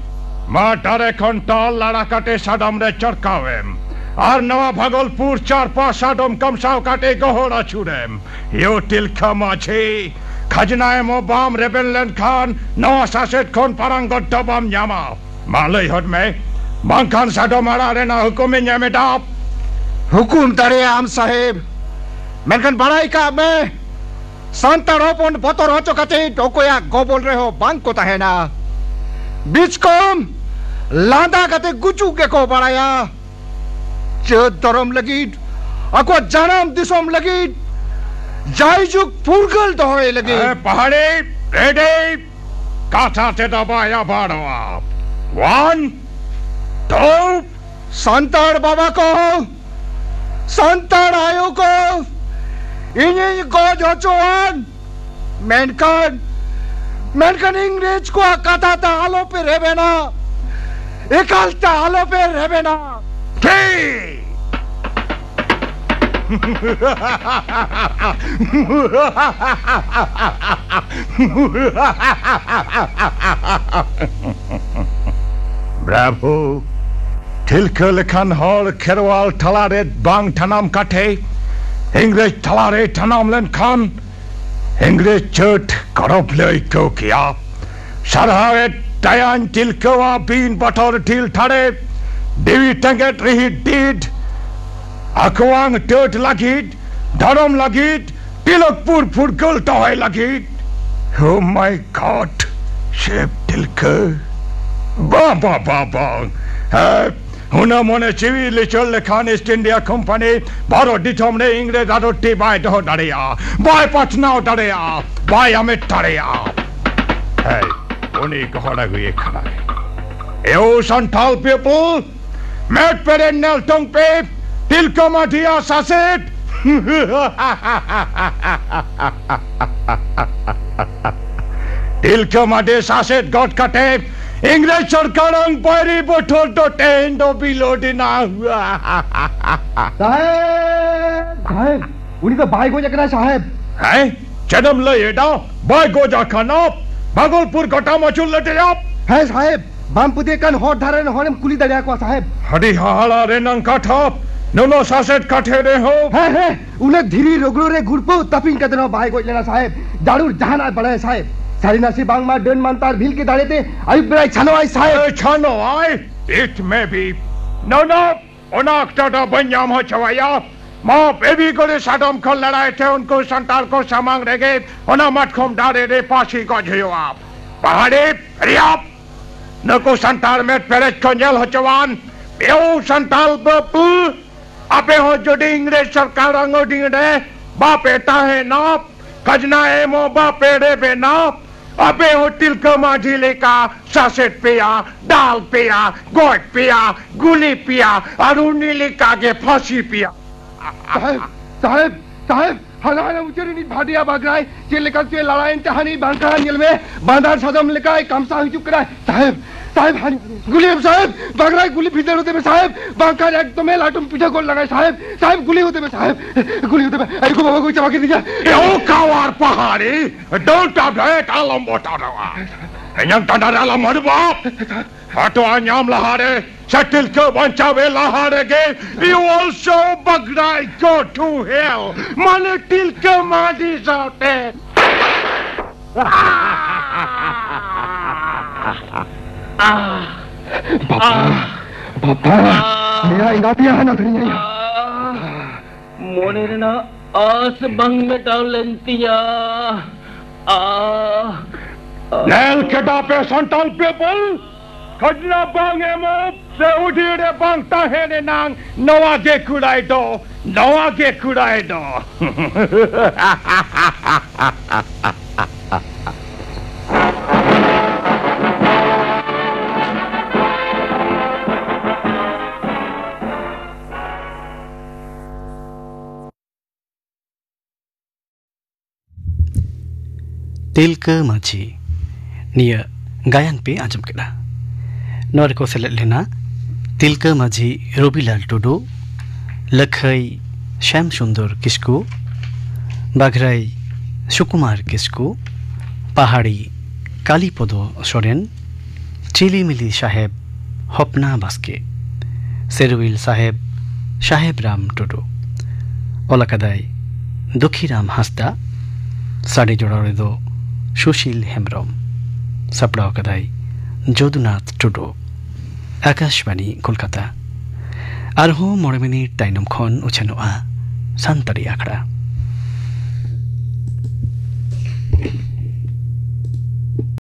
ᱢᱟ ᱫᱟᱨᱮ ᱠᱷᱚᱱ ᱛᱚᱞ ᱞᱟᱲᱟ ᱠᱟᱛᱮ ᱥᱟᱫᱚᱢ ᱨᱮ ᱪᱚᱨᱠᱟᱣᱮᱢ᱾ ᱟᱨ ᱱᱚᱣᱟ ᱵᱷᱟᱜᱚᱞᱯᱩᱨ ᱪᱟᱨᱯᱟ ᱥᱟᱫᱚᱢ ᱠᱟᱢᱥᱟᱣ ᱠᱟᱛᱮ ᱜᱚᱦᱚᱲ ᱟᱹᱪᱩᱨᱮᱢ᱾ ᱭᱳ ᱴᱤᱞᱠᱷᱟ ᱢᱟᱹᱡᱷᱤ, ᱠᱷᱟᱡᱽᱱᱟ ᱮᱢᱚᱜ ᱵᱟᱢ ᱨᱮᱵᱮᱱ ᱞᱮᱱᱠᱷᱟᱱ ᱱᱚᱣᱟ ᱥᱟᱥᱮᱛ ᱠᱷᱚᱱ ᱯᱟᱨᱟᱝ ᱜᱚᱫ ᱫᱚ ᱵᱟᱢ ᱧᱟᱢᱟ᱾ ᱢᱟ ᱞᱟᱹᱭ ᱦᱚᱫ ᱢᱮ, ᱵᱟᱝᱠᱷᱟᱱ ᱥᱟᱫᱚᱢ ᱟᱲᱟᱜ ᱨᱮᱱᱟᱜ ᱦᱩᱠᱩᱢᱤᱧ ᱮᱢ ᱮᱫᱟ᱾ ᱦᱩᱠᱩᱢ ᱫᱟᱲᱮᱭᱟᱜ ᱟᱢ ᱥᱟᱦᱮᱵᱽ, ᱢᱮᱱᱠᱷᱟᱱ ᱵᱟᱲᱟᱭ ᱠᱟᱜ ᱢᱮ, ᱥᱟᱱᱛᱟᱲ ᱦᱚᱯᱚᱱ ᱵᱚᱛᱚᱨ ᱦᱚᱪᱚ ᱠᱟᱛᱮ ᱚᱠᱚᱭᱟᱜ ᱜᱚᱵᱚᱞ ᱨᱮᱦᱚᱸ ᱵᱟᱝ ᱠᱚ ᱛᱟᱦᱮᱱᱟ᱾ ᱵᱤᱪᱠᱚᱢ ᱞᱟᱸᱫᱟ ᱠᱟᱛᱮ ᱜᱩᱡᱩᱜ ᱜᱮᱠᱚ ᱵᱟᱲᱟᱭᱟ᱾ ᱡᱟᱹᱛ ᱫᱷᱚᱨᱚᱢ ᱞᱟᱹᱜᱤᱫ, ᱟᱠᱚᱣᱟᱜ ᱡᱟᱱᱟᱢ ᱫᱤᱥᱚᱢ ᱞᱟᱹᱜᱤᱫ, ᱡᱟᱭᱡᱩᱜᱽ ᱯᱷᱩᱨᱜᱟᱹᱞ ᱫᱚᱦᱚᱭ ᱞᱟᱹᱜᱤᱫ᱾ ᱮ, ᱯᱟᱦᱟᱲᱤ, ᱨᱮᱰᱤ, ᱠᱟᱛᱷᱟ ᱛᱮᱫᱚ ᱵᱟᱭ ᱟᱵᱟᱲᱚᱜᱼᱟ᱾ One, two, ᱥᱟᱱᱛᱟᱲ ᱵᱟᱵᱟ ᱠᱚ, ᱥᱟᱱᱛᱟᱲ ᱟᱭᱳ ᱠᱚ, ᱤᱧᱤᱧ ᱜᱚᱡ ᱦᱚᱪᱚᱣᱟᱱ, ᱢᱮᱱᱠᱷᱟᱱ, ᱢᱮᱱᱠᱷᱟᱱ ᱤᱝᱨᱮᱡᱽ ᱠᱚᱣᱟᱜ ᱠᱟᱛᱷᱟ ᱛᱮ ᱟᱞᱚᱯᱮ ᱨᱮᱵᱮᱱᱟ, ᱮᱠᱟᱞ ᱛᱮ ᱟᱞᱚᱯᱮ ᱨᱮᱵᱮᱱᱟ᱾ ᱴᱷᱤᱠ! ᱵᱨᱟᱵᱷᱳ! ᱴᱷᱤᱞᱠᱟᱹ ᱞᱮᱠᱟᱱ ᱦᱚᱲ ᱠᱷᱮᱨᱣᱟᱞ ᱛᱟᱞᱟᱨᱮ ᱵᱟᱝ ᱴᱷᱟᱱᱟᱢ ᱠᱟᱴᱷᱮ, ᱤᱝᱨᱮᱡᱽ ᱛᱟᱞᱟᱨᱮ ᱴᱷᱟᱱᱟᱢ ᱞᱮᱱᱠᱷᱟᱱ, ᱤᱝᱨᱮᱡᱽ ᱪᱟᱹᱴ ᱜᱚᱨᱚᱵ ᱞᱮ ᱟᱹᱭᱠᱟᱹᱣ ᱠᱮᱭᱟ᱾ ᱥᱟᱨᱦᱟᱣᱮᱫ ᱛᱟᱭᱟᱱ ᱛᱤᱞᱠᱟᱹᱣᱟ ᱵᱤᱱ ᱵᱚᱛᱚᱨ ᱴᱷᱤᱞ ᱴᱷᱟᱲᱮ, ᱰᱤᱣᱤ ᱴᱮᱸᱜᱮᱫ ᱨᱤᱦᱤᱴ ᱰᱤᱰ, ᱟᱠᱚᱣᱟᱝ ᱴᱟᱹᱴ ᱞᱟᱹᱜᱤᱫ, ᱫᱷᱚᱨᱚᱢ ᱞᱟᱹᱜᱤᱫ, ᱴᱤᱞᱚᱠᱯᱩᱨ ᱯᱷᱩᱨᱜᱟᱹᱞ ᱫᱚᱦᱚᱭ ᱞᱟᱹᱜᱤᱫ᱾ Oh my God, ᱥᱮᱵ Tilka. ᱵᱟᱝ, ᱵᱟᱝ, ᱵᱟᱝ, ᱵᱟᱝ᱾ ᱦᱮᱸ, ᱦᱩᱱᱟᱹ ᱢᱚᱱᱮ ᱡᱤᱣᱤ ᱞᱤᱪᱟᱹᱲ ᱞᱮᱠᱷᱟᱱ East India Company ᱵᱷᱟᱨᱚᱛ ᱫᱤᱥᱚᱢ ᱨᱮ ᱤᱝᱨᱮᱡᱽ ᱟᱨᱚ ᱴᱤ ᱵᱟᱭ ᱫᱚᱦᱚ ᱫᱟᱲᱮᱭᱟᱜᱼᱟ, ᱵᱟᱭ ᱯᱟᱥᱱᱟᱣ ᱫᱟᱲᱮᱭᱟᱜᱼᱟ, ᱵᱟᱭ ᱟᱢᱮᱴ ᱫᱟᱲᱮᱭᱟᱜᱼᱟ᱾ ᱦᱮᱸ, ᱩᱱᱤ ᱜᱚᱦᱚᱲ ᱟᱹᱜᱩᱭᱮ ᱠᱟᱱᱟ᱾ ᱮᱣ ᱥᱟᱱᱛᱟᱞ people, ᱢᱮᱫ ᱯᱮᱨᱮᱡ ᱧᱮᱞ ᱛᱚᱝ ᱯᱮ, ᱛᱤᱞᱠᱟᱹ ᱢᱟᱹᱡᱷᱤᱭᱟ ᱥᱟᱥᱮᱛ᱾ ᱛᱤᱞᱠᱟᱹ ᱢᱟᱹᱡᱷᱤ ᱥᱟᱥᱮᱛ ᱜᱚᱴ ᱠᱟᱛᱮ ᱤᱝᱨᱮᱡᱽ ᱥᱚᱨᱠᱟᱨ ᱟᱝ ᱯᱟᱹᱨᱤ ᱵᱚᱴᱷᱚᱨ ᱫᱚ ᱛᱮᱦᱮᱧ ᱫᱚ ᱵᱤᱞᱳᱰ ᱮᱱᱟ᱾ ᱥᱟᱦᱮᱵᱽ, ᱥᱟᱦᱮᱵᱽ, ᱩᱱᱤ ᱫᱚ ᱵᱟᱭ ᱜᱚᱡ ᱟᱠᱟᱱᱟ ᱥᱟᱦᱮᱵᱽ᱾ ᱦᱮᱸ? ᱪᱮᱫ ᱮᱢ ᱞᱟᱹᱭ ᱮᱫᱟ? ᱵᱟᱭ ᱜᱚᱡ ᱟᱠᱟᱱᱟ? ᱵᱷᱟᱜᱚᱞᱯᱩᱨ ᱜᱚᱴᱟᱢ ᱟᱹᱪᱩᱨ ᱞᱮᱫᱮᱭᱟ? ᱦᱮᱸ ᱥᱟᱦᱮᱵᱽ, ᱵᱟᱢ ᱯᱟᱹᱛᱭᱟᱹᱜ ᱠᱟᱱ ᱦᱚᱨ ᱫᱷᱟᱨᱮ ᱨᱮᱱ ᱦᱚᱲᱮᱢ ᱠᱩᱞᱤ ᱫᱟᱲᱮᱭᱟᱠᱚᱣᱟ ᱥᱟᱦᱮᱵᱽ᱾ ᱟᱹᱰᱤ ᱦᱟᱦᱟᱲᱟ ᱨᱮᱱᱟᱝ ᱠᱟᱛᱷᱟ, ᱱᱩᱱᱟᱹᱜ ᱥᱟᱥᱮᱛ ᱠᱟᱴᱷᱮ ᱨᱮᱦᱚᱸ᱾ ᱦᱮᱸ, ᱦᱮᱸ, ᱩᱱᱟᱹᱜ ᱫᱷᱤᱨᱤ ᱨᱚᱜᱽᱲᱚ ᱨᱮ ᱜᱩᱲᱯᱟᱹᱣ ᱛᱟᱹᱯᱤᱧ ᱠᱟᱛᱮ ᱦᱚᱸ ᱵᱟᱭ ᱜᱚᱡ ᱞᱮᱱᱟ ᱥᱟᱦᱮᱵᱽ᱾ ᱡᱟᱹᱨᱩᱲ ᱡᱟᱦᱟᱱᱟᱜ ᱮ ᱵᱟᱲᱟᱭᱟ ᱥᱟᱦᱮᱵᱽ᱾ ᱥᱟᱹᱨᱤ ᱱᱟᱥᱮ ᱵᱟᱝᱢᱟ ᱰᱟᱹᱱ ᱢᱟᱱᱛᱟᱨ ᱵᱷᱤᱞ ᱠᱤ ᱫᱟᱲᱮ ᱛᱮ ᱟᱹᱭᱩᱵ ᱵᱮᱲᱟᱭ ᱪᱷᱟᱱᱚᱜ ᱟᱭ ᱥᱟᱦᱮᱵᱽ᱾ ᱮ, ᱪᱷᱟᱱᱚᱜ ᱟᱭ? It may be. No, no. ᱚᱱᱟ ᱚᱠᱛᱚ ᱫᱚ ᱵᱟᱹᱧ ᱧᱟᱢ ᱦᱚᱪᱚᱣᱟᱭᱟ᱾ ᱢᱟ ᱵᱮᱵᱤ ᱜᱚᱲᱮ ᱥᱟᱫᱚᱢ ᱠᱷᱚᱱ ᱞᱟᱲᱟᱭ ᱛᱮ ᱩᱱᱠᱩ ᱥᱟᱱᱛᱟᱲ ᱠᱚ ᱥᱟᱢᱟᱝ ᱨᱮᱜᱮ ᱚᱱᱟ ᱢᱟᱛᱠᱚᱢ ᱫᱟᱨᱮ ᱨᱮ ᱯᱟᱹᱥᱤ ᱜᱚᱡ ᱦᱩᱭᱩᱜᱼᱟ᱾ ᱯᱟᱦᱟᱲᱤ, ᱨᱮᱭᱟᱯ! ᱱᱩᱠᱩ ᱥᱟᱱᱛᱟᱲ ᱢᱮᱫ ᱯᱮᱨᱮᱡ ᱠᱚ ᱧᱮᱞ ᱦᱚᱪᱚᱣᱟᱱ᱾ ᱮᱣ ᱥᱟᱱᱛᱟᱲ ᱵᱟᱹᱯᱩ, ᱟᱯᱮ ᱦᱚᱸ ᱡᱩᱫᱤ ᱤᱝᱨᱮᱡᱽ ᱥᱚᱨᱠᱟᱨ ᱟᱝᱜᱚᱰᱤ ᱨᱮ ᱵᱟᱯᱮ ᱛᱟᱦᱮᱱᱟ, ᱠᱷᱟᱡᱽᱱᱟ ᱮᱢᱚᱜ ᱵᱟᱯᱮ ᱨᱮᱵᱮᱱᱟ, ᱟᱯᱮ ᱦᱚᱸ ᱛᱤᱞᱠᱟᱹ ᱢᱟᱹᱡᱷᱤ ᱞᱮᱠᱟ ᱥᱟᱥᱮᱛ ᱯᱮᱭᱟ, ᱫᱟᱞ ᱯᱮᱭᱟ, ᱜᱚᱡ ᱯᱮᱭᱟ, ᱜᱩᱞᱤ ᱯᱮᱭᱟ, ᱟᱨ ᱩᱱᱤ ᱞᱮᱠᱟ ᱜᱮ ᱯᱷᱟᱸᱥᱤ ᱯᱮᱭᱟ᱾ ᱥᱟᱦᱮᱵᱽ, ᱥᱟᱦᱮᱵᱽ, ᱥᱟᱦᱮᱵᱽ, ᱦᱟᱱᱟ ᱦᱟᱱᱟ ᱢᱩᱪᱟᱹᱫ ᱨᱤᱱᱤᱡ ᱵᱷᱟᱰᱤᱭᱟ ᱵᱟᱜᱽᱨᱟᱭ ᱪᱮᱫ ᱞᱮᱠᱟ ᱪᱚᱭ ᱞᱟᱲᱟᱭᱮᱱ ᱛᱮ ᱦᱟᱹᱱᱤ ᱵᱟᱝᱠᱟᱨ ᱧᱮᱞ ᱢᱮ, ᱵᱟᱸᱫᱟᱨ ᱥᱟᱫᱚᱢ ᱞᱮᱠᱟᱭ ᱠᱟᱢᱥᱟᱣ ᱦᱤᱡᱩᱜ ᱠᱟᱱᱟᱭ᱾ ᱥᱟᱦᱮᱵᱽ, ᱥᱟᱦᱮᱵᱽ, ᱦᱟᱹᱱᱤ ᱜᱩᱞᱤᱭᱮᱢ ᱥᱟᱦᱮᱵᱽ, ᱵᱟᱜᱽᱨᱟᱭ ᱜᱩᱞᱤ ᱵᱷᱤᱸᱫᱟᱹᱲ ᱦᱚᱛᱮ ᱢᱮ ᱥᱟᱦᱮᱵᱽ, ᱵᱟᱝᱠᱟᱨ ᱮᱠᱫᱚᱢᱮ ᱞᱟᱹᱴᱩᱢ ᱯᱤᱴᱷᱟᱹ ᱜᱚᱫ ᱞᱟᱜᱟᱭ ᱥᱟᱦᱮᱵᱽ, ᱥᱟᱦᱮᱵᱽ ᱜᱩᱞᱤ ᱦᱚᱛᱮ ᱢᱮ ᱥᱟᱦᱮᱵᱽ, ᱜᱩᱞᱤ ᱦᱚᱛᱮ ᱢᱮ, ᱟᱭᱳ ᱠᱚ ᱵᱟᱵᱟ ᱠᱚ ᱪᱟᱵᱟ ᱠᱮᱫᱤᱧᱟ᱾ ᱮ ᱚᱠᱟᱣᱟᱨ ᱯᱟᱦᱟᱲᱤ, don't ᱟᱵᱷᱮᱴ ᱟᱞᱚᱢ ᱵᱚᱛᱚᱨᱚᱜᱼᱟ᱾ ᱤᱧᱟᱹᱜ ᱰᱟᱸᱰᱟ ᱨᱮ ᱟᱞᱚᱢ ᱦᱟᱹᱨᱩᱵᱟ᱾ ᱦᱟᱛᱣᱟ ᱧᱟᱢ ᱞᱟᱦᱟᱨᱮ ᱥᱮ ᱛᱤᱞᱠᱟᱹ ᱵᱟᱧᱪᱟᱣᱮ ᱞᱟᱦᱟ ᱨᱮᱜᱮ, you also ᱵᱟᱜᱽᱨᱟᱭ go to hell, ᱢᱟᱱᱮ ᱛᱤᱞᱠᱟᱹ ᱢᱟᱹᱡᱷᱤ ᱥᱟᱶᱛᱮ᱾ ᱵᱟᱵᱟ, ᱵᱟᱵᱟ, ᱱᱤᱭᱟᱹ ᱮᱸᱜᱟᱛ ᱭᱟ ᱦᱟᱱᱟ ᱫᱷᱟᱹᱨᱤᱧ ᱟᱭᱟ᱾ ᱢᱚᱱᱮ ᱨᱮᱱᱟᱜ ᱟᱥ ᱵᱟᱝ ᱢᱮᱴᱟᱣ ᱞᱮᱱ ᱛᱤᱧᱟ᱾ ᱧᱮᱞ ᱠᱮᱫᱟ ᱯᱮ ᱥᱟᱱᱛᱟᱲ people, ᱠᱷᱟᱡᱽᱱᱟ ᱵᱟᱝ ᱮᱢᱚᱜ ᱥᱮ ᱩᱰᱷᱤ ᱨᱮ ᱵᱟᱝ ᱛᱟᱦᱮᱸ ᱨᱮᱱᱟᱝ ᱱᱚᱣᱟ ᱜᱮ ᱠᱩᱲᱟᱭ ᱫᱚ, ᱱᱚᱣᱟ ᱜᱮ ᱠᱩᱲᱟᱭ ᱫᱚ᱾ ᱛᱤᱞᱠᱟᱹ ᱢᱟᱹᱡᱷᱤ᱾ ᱱᱤᱭᱟᱹ ᱜᱟᱭᱟᱱ ᱯᱮ ᱟᱸᱡᱚᱢ ᱠᱮᱫᱟ᱾ ᱱᱚᱣᱟ ᱨᱮᱠᱚ ᱥᱮᱞᱮᱫ ᱞᱮᱱᱟ ᱛᱤᱞᱠᱟᱹ ᱢᱟᱹᱡᱷᱤ ᱨᱚᱵᱤᱞᱟᱞ ᱴᱩᱰᱩ, ᱞᱟᱹᱠᱷᱟᱹᱭ ᱥᱭᱟᱢ ᱥᱩᱱᱫᱚᱨ ᱠᱤᱥᱠᱩ, ᱵᱟᱜᱷᱨᱟᱭ ᱥᱩᱠᱩᱢᱟᱨ ᱠᱤᱥᱠᱩ, ᱯᱟᱦᱟᱲᱤ ᱠᱟᱞᱤᱯᱚᱫᱚ ᱥᱚᱨᱮᱱ, ᱪᱤᱞᱤᱢᱤᱞᱤ ᱥᱟᱦᱮᱵᱽ ᱦᱚᱯᱱᱟ ᱵᱟᱥᱠᱮ, ᱥᱮᱨᱩᱣᱤᱞ ᱥᱟᱦᱮᱵᱽ ᱥᱟᱦᱮᱵᱽ ᱨᱟᱢ ᱴᱩᱰᱩ, ᱚᱞ ᱟᱠᱟᱫᱟᱭ ᱫᱩᱠᱷᱤᱨᱟᱢ ᱦᱟᱸᱥᱫᱟ, ᱥᱟᱰᱮ ᱡᱚᱲᱟᱣ ᱨᱮᱫᱚ ᱥᱩᱥᱤᱞ ᱦᱮᱢᱵᱽᱨᱚᱢ, ᱥᱟᱯᱲᱟᱣ ᱟᱠᱟᱫᱟᱭ ᱡᱚᱫᱩᱱᱟᱛᱷ ᱴᱩᱰᱩ᱾ ᱟᱠᱟᱥᱵᱟᱬᱤ ᱠᱳᱞᱠᱟᱛᱟ᱾ ᱟᱨᱦᱚᱸ ᱢᱚᱬᱮ ᱢᱤᱱᱤᱴ ᱛᱟᱭᱱᱚᱢ ᱠᱷᱚᱱ ᱩᱪᱷᱟᱹᱱᱚᱜᱼᱟ ᱥᱟᱱᱛᱟᱲᱤ ᱟᱠᱷᱲᱟ᱾